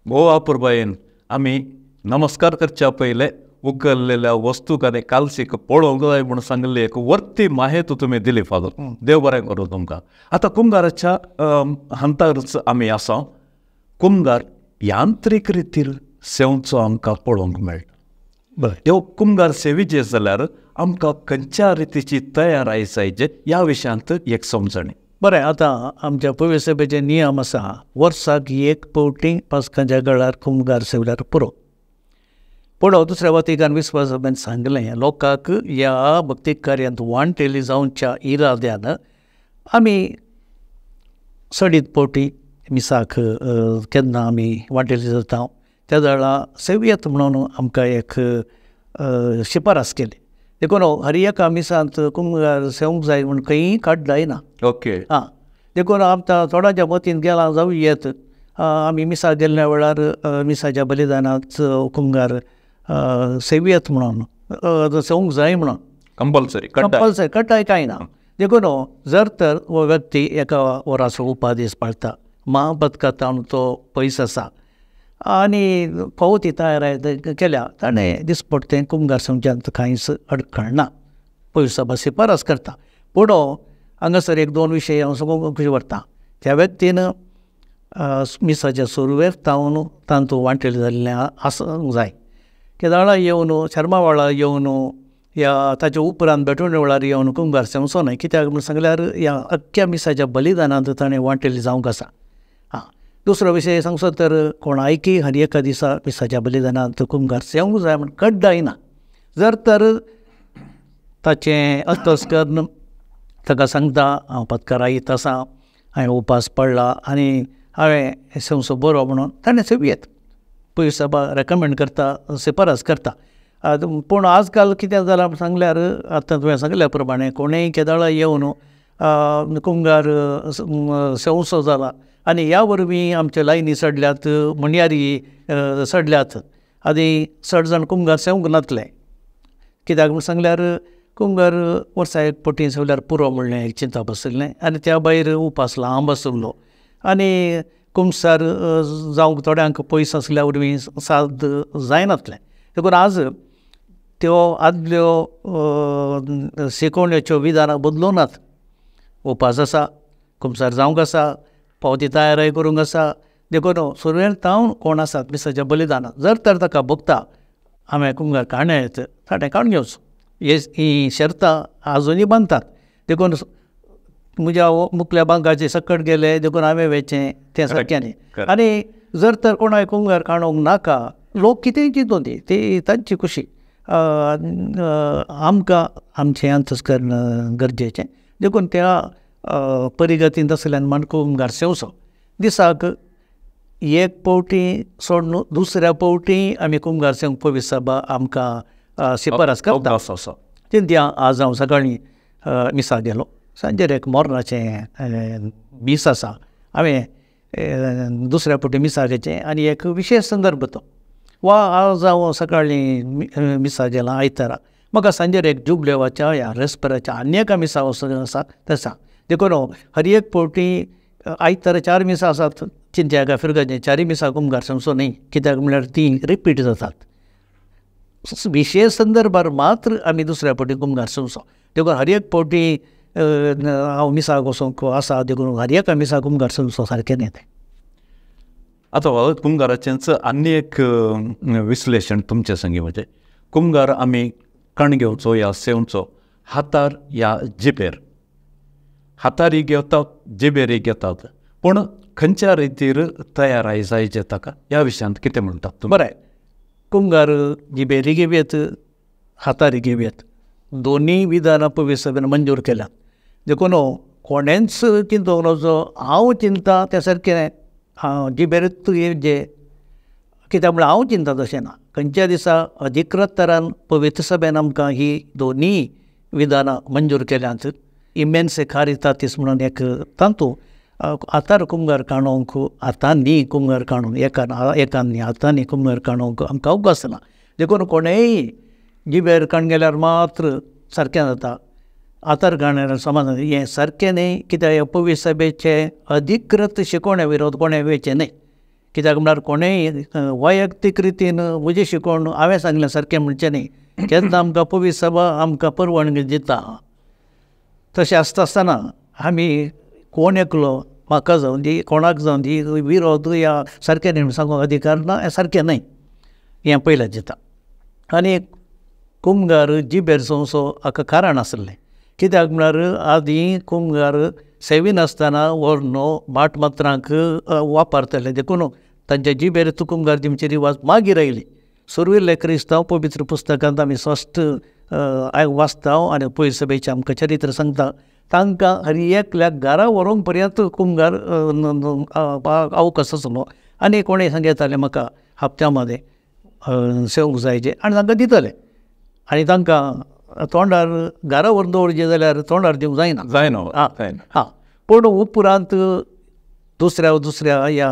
भोव अपुरबायेन आमी नमस्कार करच्या पयलें उखल्लेल्या वस्तूक आनी कालसीक पळोवंक जाय म्हूण सांगिल्ली एक वर्ती माहेत तुमी दिली फादर, देव बरें करूं तुमकां. आतां कुमगाराच्या हंतारच आमी आसा. कुमगार यांत्रीक रितीर सेवचो आमकां पळोवंक मेळटा. बरें, ह्यो कुमगार सेवेचे जाल्यार आमकां खंयच्या रितीची तयाराय जायचे ह्या विशयांत एक समजणी. बरें, आतां आमच्या पवित्र सभेचे नियम आसा वर्साक एक फावटी पास्कांच्या गळार कुमगार सेवल्यार पुरो. पूण दुसऱ्या वातिकान विस्वास सभेन सांगलें लोकांक ह्या भक्तीक कार्यांत वांटेली जावच्या इराद्यान आमी सडीत फावटी मिसाक केन्ना आमी वांटेली जाता त्या वेळार सेवियत म्हणून आमकां एक शिफारस केली. देखून हर एका मिसांत कुमगार सेवंक जाय म्हूण खंयी काडलाय ना. ओके. आं, देखून आमकां थोड्यांच्या मतीन गेलां जावं येत, आमी मिसाक गेल्ल्या वेळार मिसाच्या बलिदानांत कुमगार सेवियत म्हणून सेवंक जाय म्हणून कंपल्सरी कंपल्सरी कड्डाय कांय ना. देखून जर तर हो व्यक्ती एका वराचो उपादीस पाळटा, महापदकांत तो पयस आसा आनी फावो ती तयार केल्या, ताणें दिसपट्टें कुमगार समज्यांत कांयच अडखळ ना, पयस सभा शिफारस करता. पूण हांगासर एक दोन विशय हांव सगळो कशी व्हरता. त्या व्यक्तीन मिसाच्या सुरवेक तावन तांतू वांटेल जाल्लें आसूंक जाय. केदाळा येवन शर्मा वेळार येवन या ताच्या उपरांत भेटवणे वेळार येवन कुमगार सेवचो न्हय, कित्याक म्हूण सांगल्यार ह्या अख्ख्या मिसाच्या बलिदानांत ताणें वांटेल जावंक आसा. आं, दुसरो विशय सांगचो तर कोणायकी हर एका दिसा मिसाच्या बलिदानांत कुमगार सेवंक जाय म्हूण कड्डाय ना. जर तर ताचें अंतस्कर्ण ताका सांगता हांव पत्करा येत आसा, हांवें उपास पडला आनी हांवें सेवचो बरो म्हणून, ताणें सेवयेत पयस सभा रेकमेंड करता, शिफारस करता. पूण आजकाल कितें जालां म्हूण सांगल्यार आतां तुवें सांगल्या प्रमाणे कोणेय केदळा येवन कुमगार सेवचो जाला आनी ह्या वरवीं आमचे लायनी चडल्यात, म्हणयारी चडल्यात आनी चड जाण कुमगार सेवंक नातले. कित्याक म्हूण सांगल्यार कुमगार वर्सा एक पटी सेवल्यार पुरो म्हणलें एक चिंतप आशिल्लें आनी त्या भायर उपास लांब आशिल्लो आनी कुमसार जावंक थोड्यांक पयस आसल्या वरवीं साद जायनातलें. देखून आज त्यो आदल्यो शिकोवण्याच्यो विधानां बदलूंक नात. उपास आसा, कुमसार जावंक आसा, पावती तयाराय करूंक आसा. देखून सुरवेक तावन कोण आसात मिसाच्या बलिदानां जर तर ताका भोगता हांवें कुमगार काडणे येत, ताणें काडून घेवचो. ही शर्तां आजुनूय बांदतात. देखून म्हज्या मुखल्या बांकाचे सकट गेले देखून हांवें वेचें तें सारकें न्ही. आनी जर तर कोणाक कुमगार काडूंक नाका, लोक कितेंय चिंतूं दी, ती तांची खुशी, आमकां आमचें अंतस्कर्ण गरजेचें. देखून त्या परिगतींत आसल्यान म्हण कुमगार सेवचो. दिसाक एक पावटी सोडून दुसऱ्या पावटी आमी कुमगार सेवंक पवित्र सभा आमकां शिफारस करता. चिंतया आज हांव सकाळीं मिसाक गेलो, सांजेर एक मोरनाचें मीस आसा, हांवें दुसऱ्या पावटी मिसाक घेचें आनी एक विशेश संदर्भ तो. वा आज हांव सकाळीं मिसाक गेलां आयतारा, म्हाका सांजेर एक जुबलेवाच्या ह्या रेस्पेराच्या आनी एका मिसा वचूंक आसा तसा. देखून हर एक पावटी आयतारा चार मिसां आसात, चिंत्याका फिरगाचे चारूय मिसां कुमगार समजो न्ही, कित्याक म्हणल्यार तीं रिपीट जातात. विशेश संदर्भार मात्र आमी दुसऱ्या पावटी कुमगार समजो. देखून हर एक पावटी हांव मिसाक वचोंक आसा देखून हर एका मिसाक कुमगार समजो सारकें न्ही तें. आतां कुमगाराचेंच आनी एक विश्लेशण तुमचे संगी, म्हणजे कुमगार आमी कण घेवचो या सेवचो हातार या जिबेर, हातारी घेतात जिबेरी घेतात, पूण खंयच्या रितीर तयार जायचे ताका ह्या विशयांत कितें म्हणटात तुमी? बरें, कुमगार जिबेरी घेवयेत हातारी घेवयेत, दोनूय विधानां पवित्र सभेन मंजूर केल्यात. देखून कोणेंच चिंतूंक नजो हांव चिंता तें सारकें हांव जिबेरूच जे कित्याक म्हळ्यार हांव चिंता तशें ना. खंयच्या दिसा अधिकृत तरान पवित्र सभेन आमकां ही दोनूय विधानां मंजूर केल्यांत. इमेन्से कारितातीस म्हणून एक तातूंत हातार कुमगार काडूंक, हातांनी कुमगार काडूंक, एकान एकान न्ही हातांनी कुमगार काडूंक आमकां अवकाश ना. देखून कोणेय जिबेर काडून गेल्यार मात्र सारकें जाता, हातार काडल्यार समा जाता, हें सारकें न्ही. कित्याक पवित्र सभेचें अधिकृत शिकोवण्या विरोध कोणें वेचें न्ही. कित्याक म्हळ्यार कोणेय वैयक्तीक रितीन म्हजें शिकोवण हांवें सांगलें सारकें म्हणचें न्ही. केन्ना आमकां पवित्र सभा आमकां परवानगी दिता. तशें आसता आसतना आमी कोण एकलो म्हाका जावं दी कोणाक जावं दी विरोध ह्या सारकें न्ही म्हूण सांगूंक अधिकार ना, हें सारकें न्हय, हें पयलें दिता. आनी कुमगार जिबेर सोंसो हाका कारण आसलें, कित्याक म्हळ्यार आदीं कुमगार सेविनासतना व्हरून भाट मात्रांक वापरताले, देखून तांच्या जिबेर कुमगार दिवचे रिवाज मागीर आयली. सुर्विल्ले क्रिस्तांव पवित्र पुस्तकांत आमी स्पश्ट वाचता आनी पयस सभेचें आमकां चरित्र सांगता. तांकां हर एकल्याक घरा व्हरूंक पर्यंत कुमगार अवकाश आसलो आनी कोणूय सांगताले म्हाका हप्त्या मदें सेवंक जायचे आनी तांकां दितले आनी तांकां तोंडार घरा व्हरून दवरचें जाल्यार तोंडार दिवंक जायना जायना हां. पूण उपरांत दुसऱ्या दुसऱ्या ह्या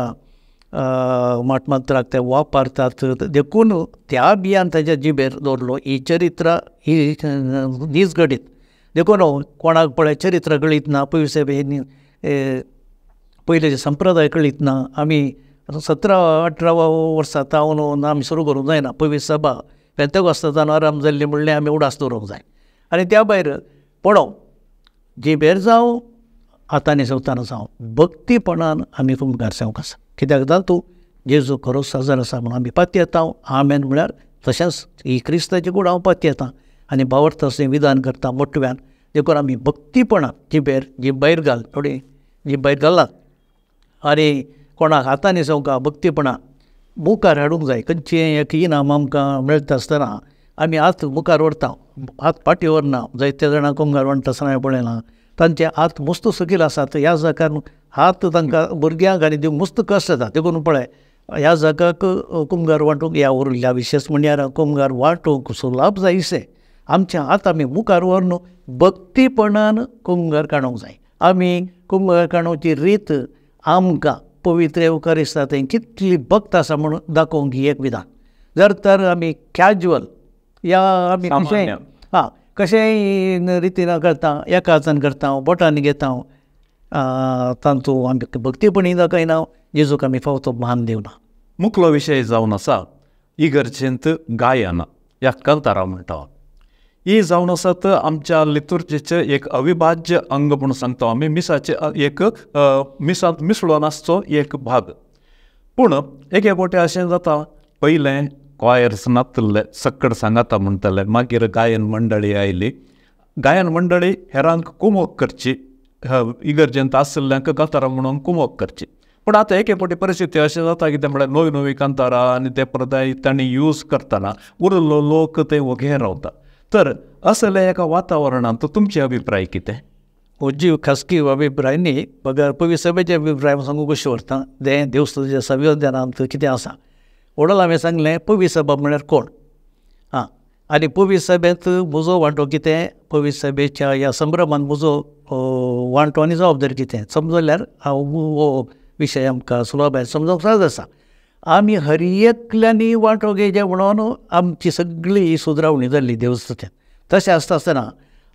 माटमात्राक ते वापरतात देखून त्या बियान ताच्या जिबेर दवरलो. ही चरित्र ही नीज घडीत देखून कोणाक पळय चरित्र कळीत ना, पयशे पयलींचे संप्रदाय कळीत ना. आमी 17-18 वर्सां तावन आमी सुरू करूंक जायना. पयली सभा पेंतेकोस्तान आराम जाल्ली म्हणलें आमी उडास दवरूंक जाय. आनी त्या भायर पळोवं जिबेर जावं हातांनी सेवताना जावं भक्तीपणान आमी कुमगार सेवंक आसा. कित्याक तातूंत जेजू खरो साजर आसा म्हणून आमी पातयेता. आमेन म्हळ्यार तशेंच ही क्रिस्ताची कूड हांव पातयेता आनी भावार्थ अशें विधान करता मोटव्यान. देखून आमी भक्तीपणान जिबेर जीब भायर घाल थोडी जीब भायर घालात आनी कोणाक हातांनी सेवंका भक्तीपणान मुखार हाडूंक जाय. खंयचें एक इनाम आमकां मेळटा आसतना आमी हात मुखार व्हरता, हात फाटीं व्हरना. जायते जाणां कुमगार म्हणटा आसतना हांवें पळयलां तांचे हात मस्त सुकील आसात. ह्या जाग्यार हात तांकां भुरग्यांक आनी दिवंक मस्त कश्ट जाता. देखून पळय ह्या जागाक कुमगार वांटूंक ह्या उरिल्ल्या विशेश म्हणल्यार कुमगार वांटूंक सुलाभ जायशें आमचे हात आमी मुखार व्हरून भक्तीपणान कुमगार काडूंक जाय. आमी कुमगार काडूची रीत आमकां पवित्र येवकारिस्ता थंय कितली भक्त आसा म्हणून दाखोवंक ही एक विधान. जर तर आमी कॅज्युअल या आमी कशेंय हां कशेंय रितीन करता, एका हातान करता, बोटांनी घेता, तांतू आमी भक्तीपणी दाखयना, जेजूक आमी फावतो मान दिवना. मुखलो विशय जावन आसा इगर्जेंत गायन ह्या कांतारा म्हणटा. ही जावन आसात आमच्या लितुर्जेचें एक अविभाज्य अंग म्हूण सांगता आमी. मिसाचें एक मिसांत मिसळून आसचो एक भाग. पूण एके फावटी अशें जाता, पयलें क्वायर्स नातले सक्कड सांगाता म्हणटले, मागीर गायन मंडळी आयली. गायन मंडळी हेरांक कुमोक करची, इगर्जेंत आशिल्ल्यांक कांतारां म्हणून कुमोक करची. पूण आतां एके फावटी परिस्थिती अशें जाता कितें म्हळ्यार नवी नवी कांतारां आनी ते परत तांणी यूज करतना उरिल्लो लोक ते वोगे रावता. तर असल्या एका वातावरणांत तुमचे अभिप्राय कितें? हो जीव खासगी अभिप्राय न्ही, बगर पयली सभेचे अभिप्राय सांगूंक कशें व्हरता तें देवस्तुतीच्या संविधानांत कितें आसा व्हडल हांवें सांगलें. पवी सभा म्हळ्यार कोण आं आनी पवी सभेंत म्हजो वांटो कितें, पवी सभेच्या ह्या संभ्रमान म्हजो वांटो आनी जबाबदारी कितें समजल्यार हांव हो विशय आमकां सुलभाय समजूंक सहज आसा. आमी हर एकल्यांनी वांटो घेवचें म्हणून आमची सगळी सुदरावणी जाल्ली देवस्तुतीन. तशें आसता आसतना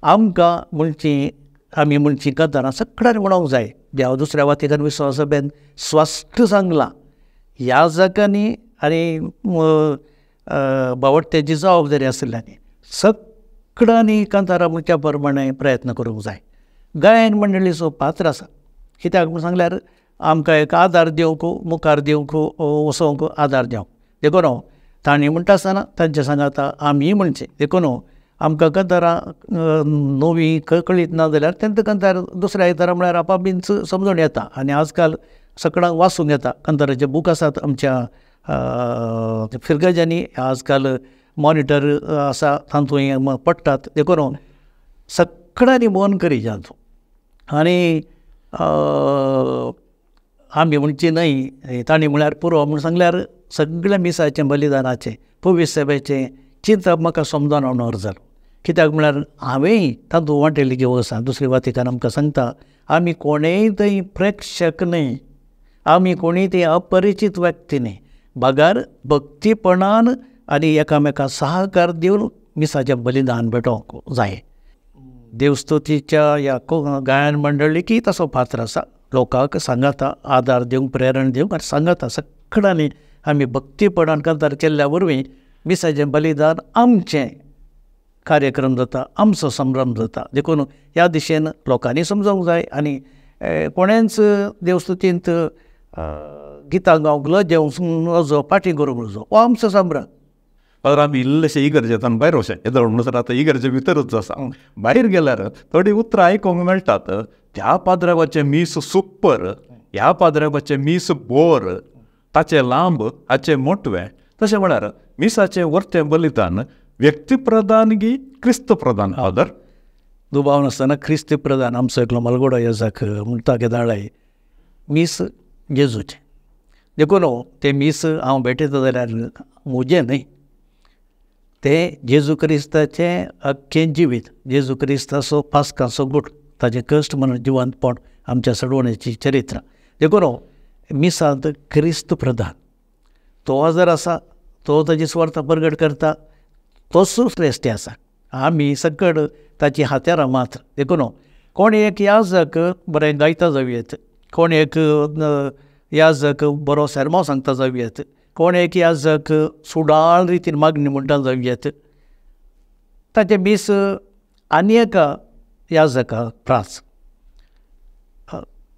आमकां म्हणची आमी म्हणची कांतारां सगळ्यांनी म्हणूंक जाय. देव दुसऱ्या वातीकान विश्वास सभेन स्पश्ट सांगलां ह्या जाग्यांनी आनी बावडट्याची जबाबदारी आशिल्ल्यांनी सगळ्यांनी कांतारां म्हणच्या प्रमाणे प्रयत्न करूंक जाय. गायन मंडळीचो पात्र आसा कित्याक म्हूण सांगल्यार आमकां एक आदार दिवंक, मुखार दिवंक, वसोवंक आदार दिवंक. देखून तांणी म्हणटा आसतना तांचे सांगाता आमी म्हणचें. देखून आमकां कांतारां नवीं कळीत ना जाल्यार तेंका कांतार दुसऱ्या आयतारा म्हळ्यार आपापींच समजून येता. आनी आजकाल सगळ्यांक वाचूंक येता, कांताराचे बूक आसात आमच्या फिरगजांनी, आजकाल मॉनिटर आसा तातूंत पडटात. देखून सगळ्यांनी मन करी तातूंत. आनी आमी म्हणची न्हय तांणी म्हळ्यार पुरो म्हूण सांगल्यार सगळ्या मिसाचें बलिदानाचें पवित्र सभेचें चिंतप म्हाका समजून ऑनर जालो. कित्याक म्हळ्यार हांवेंय तातूंत वांटेल्ली घेवं आसा. दुसरी वातीकान आमकां सांगता आमी कोणेय थंय प्रेक्षक न्हय, आमी कोणीय थंय अपरिचीत व्यक्ती न्हय, बगर भक्तीपणान आनी एकामेका सहकार दिवन मिसाचें बलिदान भेटोवंक जाय. देवस्तुतीच्या ह्या गायन मंडळीकय तसो पात्र आसा. लोकांक सांगाता आदार दिवंक, प्रेरणा दिवंक आनी सांगाता सगळ्यांनी आमी भक्तीपणान कांतार केल्ल्या वरवीं मिसाचें बलिदान आमचें कार्यक्रम जाता, आमचो संभ्रम जाता. देखून ह्या दिशेन लोकांनी समजूंक जाय. आनी कोणेंच देवस्तुतींत गितां गावंक लजेवंक नजो, फाटीं करूंक नजो, हो आमचो संभ्रम. फादर आमी इल्लेशें इगर्जेंतल्यान भायर वचचें येदोळ म्हणसर आतां इगर्जे भितरूच आसा. भायर गेल्यार थोडीं उतरां आयकूंक मेळटात, त्या पाद्रावाचें मीस सुपर, ह्या पाद्रावाचें मीस बोर, ताचें लांब हाचें मोटवें. तशें म्हळ्यार मिसाचें वर्तें बलिदान व्यक्तिप्रधान गी क्रिस्त प्रधान फादर? दुबाव नासतना क्रिस्त प्रधान आमचो एकलो मालगोडो याजक म्हणटा केदाळाय मीस जेजूचें. देखून तें मीस हांव भेटयता जाल्यार म्हजें न्हय, तें जेजू क्रिस्ताचें अख्खें जिवीत, जेजू क्रिस्ताचो पास्काचो गूट, ताचें कश्ट म्हणून जिवंतपण आमच्या सडवणेची चरित्र. देखून मिसांत क्रिस्त प्रधान तो हजर आसा, तो ताजी सुवार्थ परगट करता, तोच श्रेश्ठ आसा, आमी सकड ताची हात्यारां मात्र. देखून कोण एक याजक बरें गायता जावं येत, कोण एक याजक बरो सेर्मांव सांगता जावं येत, कोण एक याजक सुडाळ रितीन मागणी म्हणटा जावं येत, ताचें मीस आनी एका याजका प्रास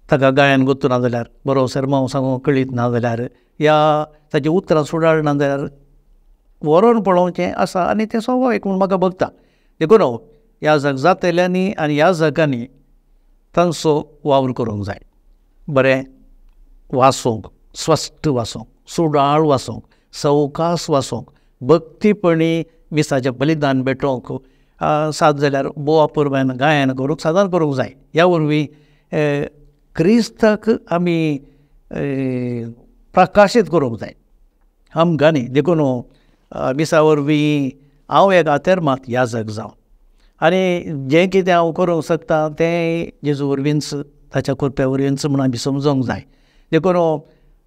ताका गायन गोत्तू ना जाल्यार, बरो सेर्मांव सांगूंक कळीत ना जाल्यार, या ताचीं उतरां सुडाळ ना जाल्यार व्हरोन पळोवचें आसा आनी तें स्वाभावीक म्हूण म्हाका भोगता. देखून याजक जातल्यांनी आनी याजकांनी तांचो वावर करूंक जाय, बरें वाचूंक, स्वस्थ वाचूंक, सुडाळ वाचूंक, सवकास वाचूंक, भक्तीपणी मिसाचें बलिदान भेटोवंक, सात जाल्यार बोवा पुरबायन गायन करूंक सादर करूंक जाय. ह्या वरवीं क्रिस्ताक आमी प्रकाशीत करूंक जाय आमकां न्ही. देखून मिसा वरवीं हांव एक आतेर मात याजक जावं आनी जें कितें हांव करूंक शकता तें जेजू वरवींच, ताच्या कृपे वरवींच म्हूण आमी समजोंक जाय. देखून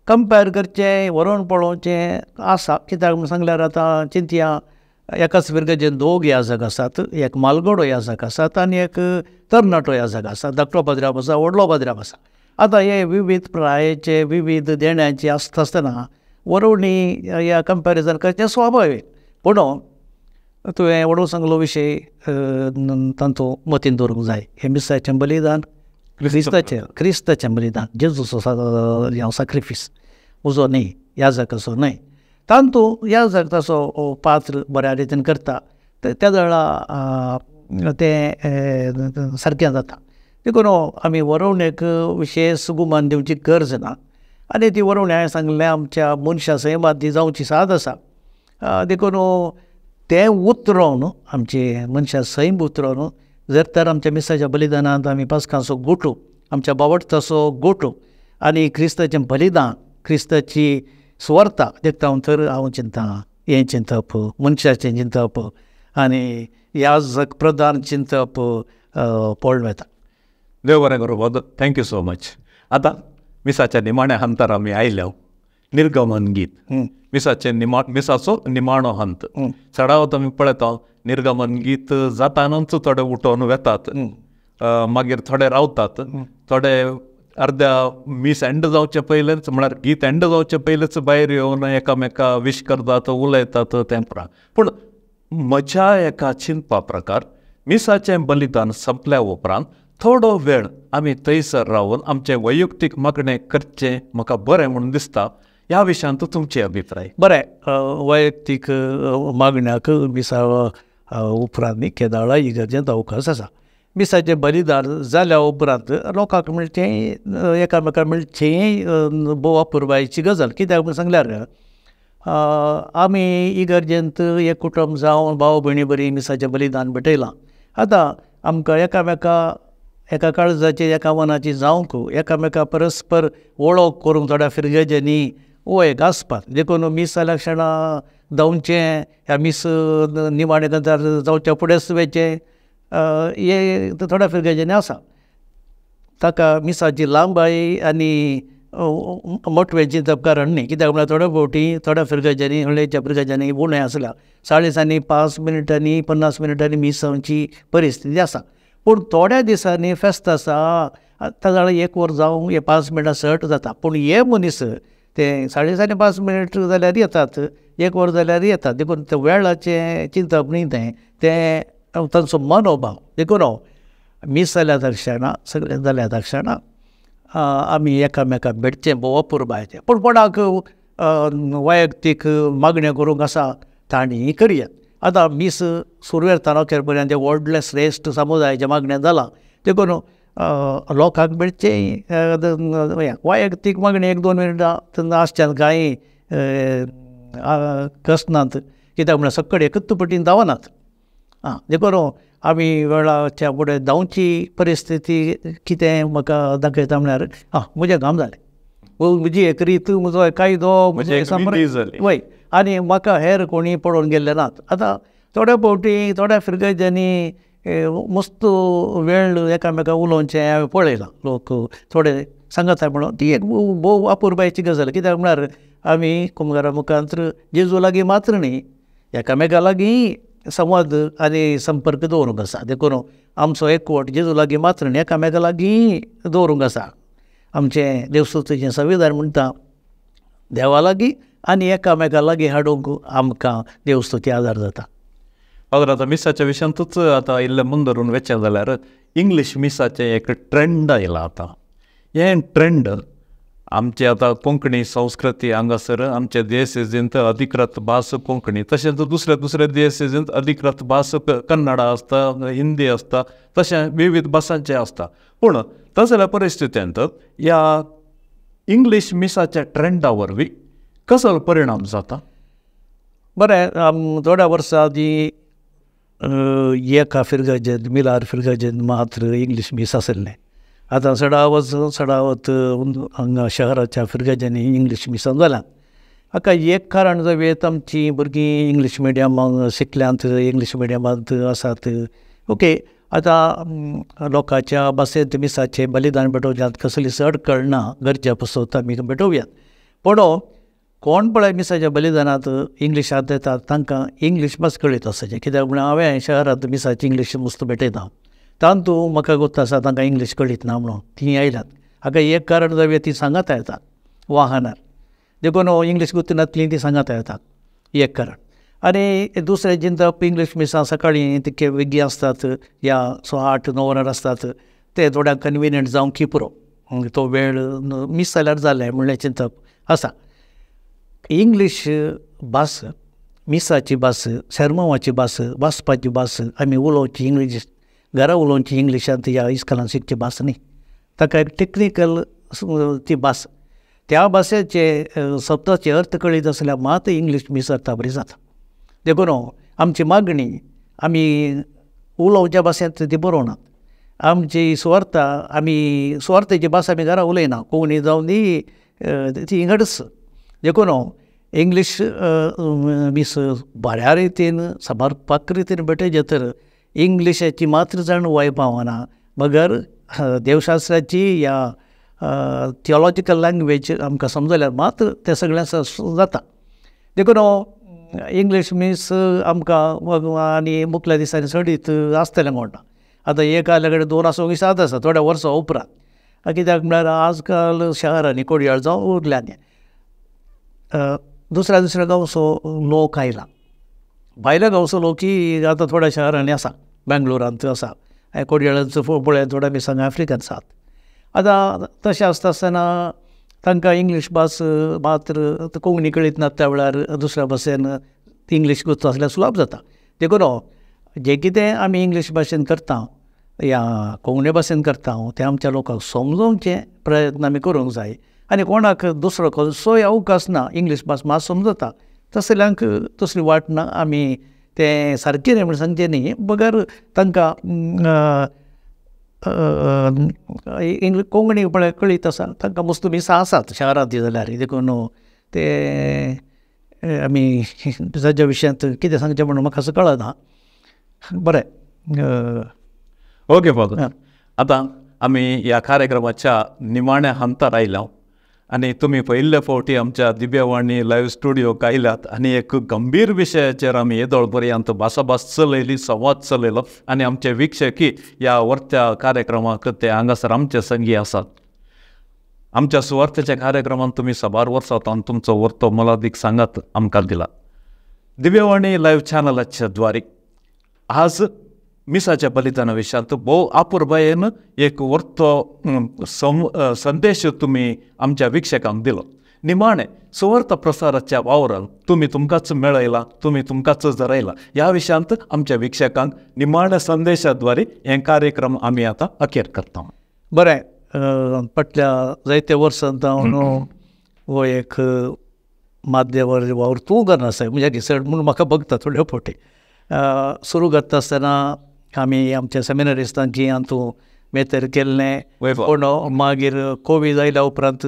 कंपेर करचें, व्हरोन पळोवचें आसा. कित्याक म्हूण सांगल्यार आतां चिंतया, एकाच फिरगजेन दोग याजक आसात, एक मालगोडो याजक आसात आनी एक तरणाटो याजक आसा, धाकटो पाद्र्याब आसा, व्हडलो पाद्र्याब आसा. आतां हे विवीध प्रायेचे, विवीध देण्याचे आसता आसतना वरोवणी ह्या कंपेरिजन करचें स्वाभावीक. पूण तुवें व्हडलो सांगलो विशय तांचो मतीन दवरूंक जाय. हें मिसाचें बलिदान क्रिस्ताचें, क्रिस्ताचें बलिदान, जेजूचो साक्रिफीस, म्हजो न्हय, याजकाचो न्हय. तातूंत याजक ताचो पात्र बऱ्या रितीन करता त्या वेळा तें सारकें जाता. देखून आमी वरोवणेक विशेश गुमान दिवची गरज ना आनी ती वरोवणी हांवें सांगलें आमच्या मनशां सैमांत ती जावची साद आसा. देखून तें उतरोवन आमचे मनशां सैम उतरोवन जर तर आमच्या मिसाच्या बलिदानांत आमी पास्कांचो गोटो, आमच्या बावडताचो गोटो आनी क्रिस्ताचें बलिदान, क्रिस्ताची सुवार्ता देखता तर हांव चिंता, हें चिंतप, मनशाचें चिंतप आनी याजक प्रधान चिंतप पळोवन येता. देव बरें करूं. Thank you so much. आतां मिसाच्या निमाण्या हंतार आमी आयल्या, निर्गमन गीत, मिसाचे मिसाचो निमाणो हंत. चडावत आमी पळयता निर्गमन गीत जातानूच थोडे उठोवन वेतात, मागीर थोडे रावतात, थोडे अर्द्या मीस एंड जावचे पयलेच, म्हळ्यार गीत एंड जावचे पयलेच भायर येवन एकामेका विश करतात, उलयतात तें प्रा. पूण म्हज्या एका चिंतपा प्रकार मिसाचें बलिदान संपल्या उपरांत थोडो वेळ आमी थंयसर रावन आमचें वैयक्तीक मागणें करचें म्हाका बरें म्हूण दिसता. ह्या विशयांत तुमचे अभिप्राय? बरें, वैयक्तीक मागण्याक मिसा उपरांत केदाळा इगर्जेंत अवकाश आसा. मिसाचें बलिदान जाल्या उपरांत लोकांक मेळचें, एकामेकांक मेळचें भोव अपुरबायेची गजाल. कित्याक म्हूण सांगल्यार आमी इगर्जेंत एक कुटुंब जावन भाव भयणी बरी मिसाचें बलिदान भेटयलां. आतां आमकां एकामेका एका काळजाची, एका मनाची जावंक, एकामेका परस्पर वळख करूंक थोड्या फिरगेजांनी हो एक आसपाक. देखून मीस जाल्या क्षणा धांवचें, ह्या मीस निमाणें गजाल जावच्या फुडेंच वयचें, हे थोड्या फिरगेजांनी आसा. ताका मिसाची लांबाय आनी मोटवें चिंतप कारण न्ही. कित्याक म्हळ्यार थोड्या फावटी थोड्या फिरगेजांनी, हळ्ळेच्या फिरगेजांनी उणें आसल्या 40 5 मिनटांनी 50 मिनटांनी मीस जावची परिस्थिती आसा. पूण थोड्या दिसांनी फेस्त आसा, ताका एक वर जावं हे 5 मिनटां सट जाता. पूण हे मनीस ते 4.5 5 मिनट जाल्यार येतात, एक वर जाल्यार येतात. देखून ते वेळाचें चिंतप न्ही, तें तें तांचो मनोभाव. देखून मीस जाल्या तक्षणा, सगळें जाल्या तक्षणा आमी एकामेकाक भेटचें, भोव अपुरबायेचें. पूण कोणाक वैयक्तीक मागण्यो करूंक आसा तांणी करयात. आतां मीस सुरवेर तारखेर पर्यंत तें व्हडलें श्रेश्ठ समुदायाचें मागणें जालां. देखून लोकांक मेळचें वैयक्तीक मागणें 1-2 मिनटां तेन्ना आसच्यान कांय कसनात. कित्याक म्हळ्यार सकड एकूच पटीन धांवनात. आं देखून आमी वेळाच्या फुडें धांवची परिस्थिती कितें म्हाका दाखयता म्हळ्यार आं म्हजें काम जालें, म्हजी एक रीत, म्हजो कायदो, वय, आनी म्हाका हेर कोणी पळोवन गेल्ले नात. आतां थोड्या फावटी थोड्या फिरगर्जांनी मस्त वेळ एकामेकां उलोवचें हांवें पळयलां, लोक थोडे सांगता म्हणून ती एक भोव अपुरबायेची गजाल. कित्याक म्हळ्यार आमी कुमगारा मुखार जेजू लागीं मात्र न्ही, एकामेका लागीं संवाद आनी संपर्क दवरूंक आसा. देखून आमचो एकवट जेजू लागीं मात्र न्ही, एकामेका लागीं दवरूंक आसा. आमचें देवस्तुतीचें संविधान म्हणटा देवा लागीं आनी एकामेका लागीं हाडूंक आमकां देवस्तुती आदार जाता. फादर, आतां मिसाच्या विशयांतूच आतां इल्लें मुंदरून वचें जाल्यार इंग्लीश मिसाचें एक ट्रेंड आयलां. आतां हें ट्रेंड आमची आतां कोंकणी संस्कृती हांगासर आमचे देसेजींत अधिकृत भास कोंकणी, तशेंच दुसरे दुसरे देसेजींत अधिकृत भास कन्नडा आसता, हिंदी आसता, तशें विविध भासांचें आसता. पूण तसल्या परिस्थितींत ह्या इंग्लीश मिसाच्या ट्रेंडा वरवीं कसलो परिणाम जाता? बरें, थोड्या वर्सां आदीं एका फिरगर्जेंत, मिलार फिरगर्जेंत मात्र इंग्लीश मीस आशिल्लें. आतां चडावत हांगा शहराच्या फिरगर्जांनी इंग्लीश मिसां जाल्यात. हाका एक कारण जावं आमचीं भुरगीं इंग्लीश मिडियमाक शिकल्यांत, इंग्लीश मिडियमांत आसात. ओके, आतां लोकांच्या भाशेंत मिसाचें बलिदान भेटोवच्यांत कसलीच अडकळ ना, गरजे पासत आमी भेटोवयात. पूण कोण पळय मिसाच्या बलिदानांत इंग्लिशांत येतात तांकां इंग्लीश भास कळीत आसचें. कित्याक म्हळ्यार हांवें शहरांत मिसाची इंग्लीश मुस्त भेटयता, तातूंत म्हाका गोत्त आसा तांकां इंग्लीश कळीत ना म्हणून तीं आयल्यात. हाका एक कारण जावया तीं सांगाता येतात वाहनार, देखून इंग्लीश गोत्त नासली तीं सांगाता येतात, एक कारण. आनी दुसरें चिंतप, इंग्लीश मिसां सकाळीं तितके बेगीन आसतात या 8-9 वरां आसतात, ते थोड्यांक कन्विनियंट जावंक पुरो, तो वेळ मीस जाल्यार जालें म्हणलें चिंतप आसा. इंग्लीश भास, मिसाची भास, सेर्मांवाची भास, वाचपाची भास, आमी उलोवची इंग्लीश, घरा उलोवची इंग्लिशांत ह्या इस्कॉलान शिकची भास न्ही, ताका एक टॅक्निकल ती भास. त्या भाशेचे शब्दाचे अर्थ कळीत आसल्यार मात इंग्लीश मीस अर्था बरी जाता. देखून आमची मागणी आमी उलोवच्या भाशेंत ती बरोवनात. आमची सुवार्ता, आमी सुवार्थेची भास आमी घरा उलयना, कोंकणी जावन दी ती इंगडच. देखून इंग्लीश मीस बऱ्या रितीन समर्पक रितीन भेटयचें तर इंग्लिशाची मात्र जाणवाय पावना, मगर देवशास्त्राची या थियोलॉजिकल लँग्वेज आमकां समजल्यार मात्र तें सगळें जाता. देखून इंग्लीश मीस आमकां आनी मुखल्या दिसांनी चडीत आसतलें म्हणटा. आतां एक आयल्या कडेन 2 आसूंक सात आसा थोड्या वर्सां उपरांत. कित्याक म्हळ्यार आजकाल शहरांनी कोडयाळ जावं उरल्यानी दुसऱ्या दुसऱ्या गांवचो लोक आयला, भायल्या गांवचो लोकय आतां थोड्या शहरांनी आसा, बेंगलोरांत आसा, कोडयाळांत पळय थोड्या मिसांग आफ्रिकन आसात. आतां तशें आसता आसतना तांकां इंग्लीश भास मात्र कोंकणी कळीत ना, त्या वेळार दुसऱ्या भाशेन इंग्लीश गोत्त आसल्यार सुलभ जाता. देखून जें कितें आमी इंग्लीश भाशेन करता या कोंकणी भाशेन करता तें आमच्या लोकांक समजोवचें प्रयत्न आमी करूंक जाय. आनी कोणाक दुसरो खंयचोय अवकाश ना इंग्लीश भास मात समजता तसल्यांक दुसरी वाट ना, आमी तें सारकें न्ही म्हण सांगचें न्ही, बगर तांकां कोंकणी पळय कळीत आसा तांकां मस्त मिसां आसात शहरांत जाल्यार. देखून ते आमी ताज्या विशयांत कितें सांगचें म्हणून म्हाका असो कळना. बरें, ओके फादर, आतां आमी ह्या कार्यक्रमाच्या निमाण्या हंतार आयल्या आनी तुमी पयले फावटी आमच्या दिव्यवाणी लायव्ह स्टुडियोक आयल्यात आनी एक गंभीर विशयाचेर आमी येदोळ पर्यंत भासाभास चलयली, संवाद चलयलो आनी आमचे वीक्षकी ह्या वर्त्या कार्यक्रमाक ते हांगासर आमचे संगी आसात. आमच्या सुवार्थेच्या कार्यक्रमांत तुमी साबार वर्सां तावन तुमचो वर्तो मोलादीक सांगात आमकां दिला. दिव्यवाणी लायव्ह चॅनलाच्या द्वारे आज मिसाच्या बलिदाना विशयांत भोव आपुरबायेन एक वर्तो संदेश तुमी आमच्या वीक्षकांक दिलो. निमाणें सुवार्थ प्रसाराच्या वावरान तुमी तुमकांच मेळयला, तुमी तुमकांच जरयला. ह्या विशयांत आमच्या वीक्षकांक निमाण्या संदेशाद्वारे हे कार्यक्रम आमी आतां अखेर करता. बरें, फाटल्या जायते वर्सां हांव हो एक माध्यमार वावर तूं करना साहेब, म्हणजे चड म्हणून म्हाका बघता थोड्यो फावटी. सुरू करता आसतना आमी आमच्या सेमिनरिस्तांची हातूंत मेतेर केल्लें. पूण मागीर कोवीड आयल्या उपरांत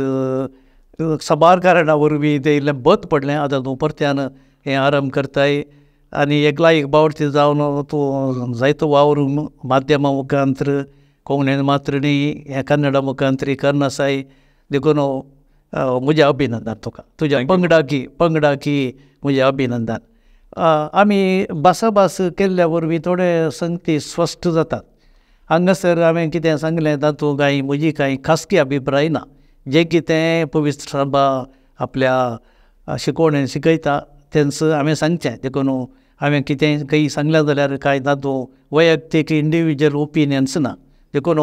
साबार कारणां वरवीं तें इल्लें बंद पडलें. आतां तूं परत्यान हें आरंभ करताय आनी एक लायक बावडती जावन तूं जायतो वावर माध्यमा मुखांत्र कोंकणीन मात्र न्ही हें कन्नडा मुखांतरी करना आसाय. देखून म्हजें अभिनंदन तुका, तुज्या पंगडाकी म्हजें अभिनंदन. आमी भासाभास केल्ल्या वरवीं थोडे संगती स्पश्ट जातात. हांगासर हांवें कितें सांगलें तातूंत कांय म्हजी कांय खासगी अभिप्राय ना. जें कितें पवित्र सभा आपल्या शिकोवणेन शिकयता तेंच हांवें सांगचें. देखून हांवें कितें खंय सांगलें जाल्यार कांय तातूंत वैयक्तीक इंडिविज्युअल ओपिनियन्स ना. देखून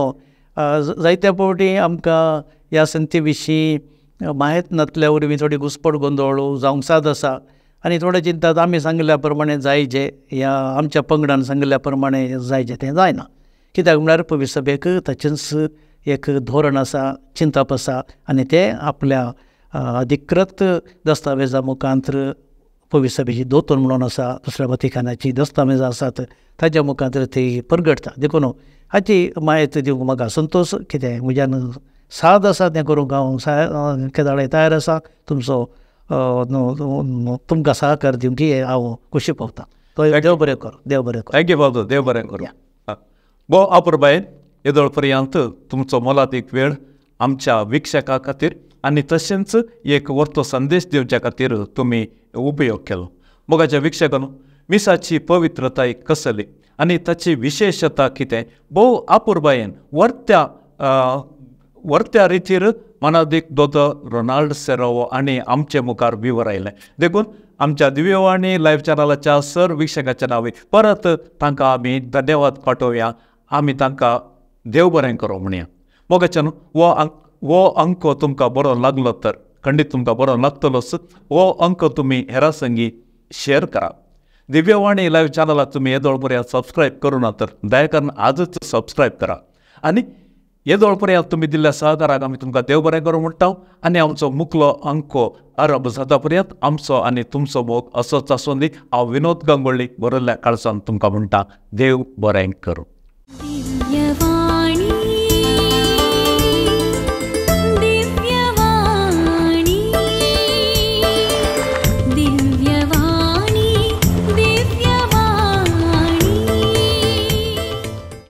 जायत्या फावटी आमकां ह्या संगती विशीं म्हायत नासल्या वरवीं थोडी घुस्पट गोंदळ जावंक साद आसा आनी थोडे चिंतात आमी सांगिल्ल्या प्रमाणे जायचे ह्या आमच्या पंगडान सांगिल्ल्या प्रमाणे जायचें, तें जायना. कित्याक म्हळ्यार पवित्र सभेक ताचेंच एक धोरण आसा, चिंतप आसा आनी तें आपल्या अधिकृत दस्तावेजा मुखांत्र पवित्र सभेची दोतोर म्हणून आसा, दुसऱ्या वतिकानाची दस्तावेजां आसात ताच्या मुखांत्र ती परगटता. देखून हाची म्हायती दिवंक म्हाका संतोश. कितें म्हज्यान साद आसा तें करूंक हांव केदाळाय तयार आसा. तुमचो तुमकां सहकार दिवंक हांव खोशी पावता. देव बरें करूं, देव बरें करूं. Thank you father, देव बरें करूं. भोव अपुरबायेन येदोळ पर्यंत तुमचो मोलादीक वेळ आमच्या वीक्षकां खातीर आनी तशेंच एक वर्तो संदेश दिवच्या खातीर तुमी उपयोग केलो. मोगाच्या वीक्षकांनो, मिसाची पवित्रताय कसली आनी ताची विशेशता कितें भोव अपुरबायेन वर्त्या रितीर मनादीक दोतोर रोनाल्ड सेरोवो आनी आमचे मुखार विवरायलें. देखून आमच्या दिव्यवाणी लायव्ह चॅनलाच्या सर वीक्षकाच्या नांवे परत तांकां आमी धन्यवाद पाठोवया. आमी तांकां देव बरें करूं म्हणया. मोगाच्यान हो अंक तुमकां बरो लागलो तर खंडीत तुमकां बरो लागतलोच. हो अंक तुमी हेरां संगी शेअर करा. दिव्यवाणी लायव्ह चॅनलाक तुमी येदोळ पर्यंत सबस्क्रायब करूं ना तर दया करून आजच सबस्क्रायब करा आनी येदोळ पर्यंत तुमी दिल्ल्या सहकाराक आमी तुमकां देव बरें करूं म्हणटा. आनी आमचो मुखलो अंको आरंभ जाता पर्यंत आमचो आनी तुमचो मोग असोच आसूं दी. हांव विनोद गांगोळ्ळी बरयल्ल्या काळजान तुमकां म्हणटा, देव बरें करूं.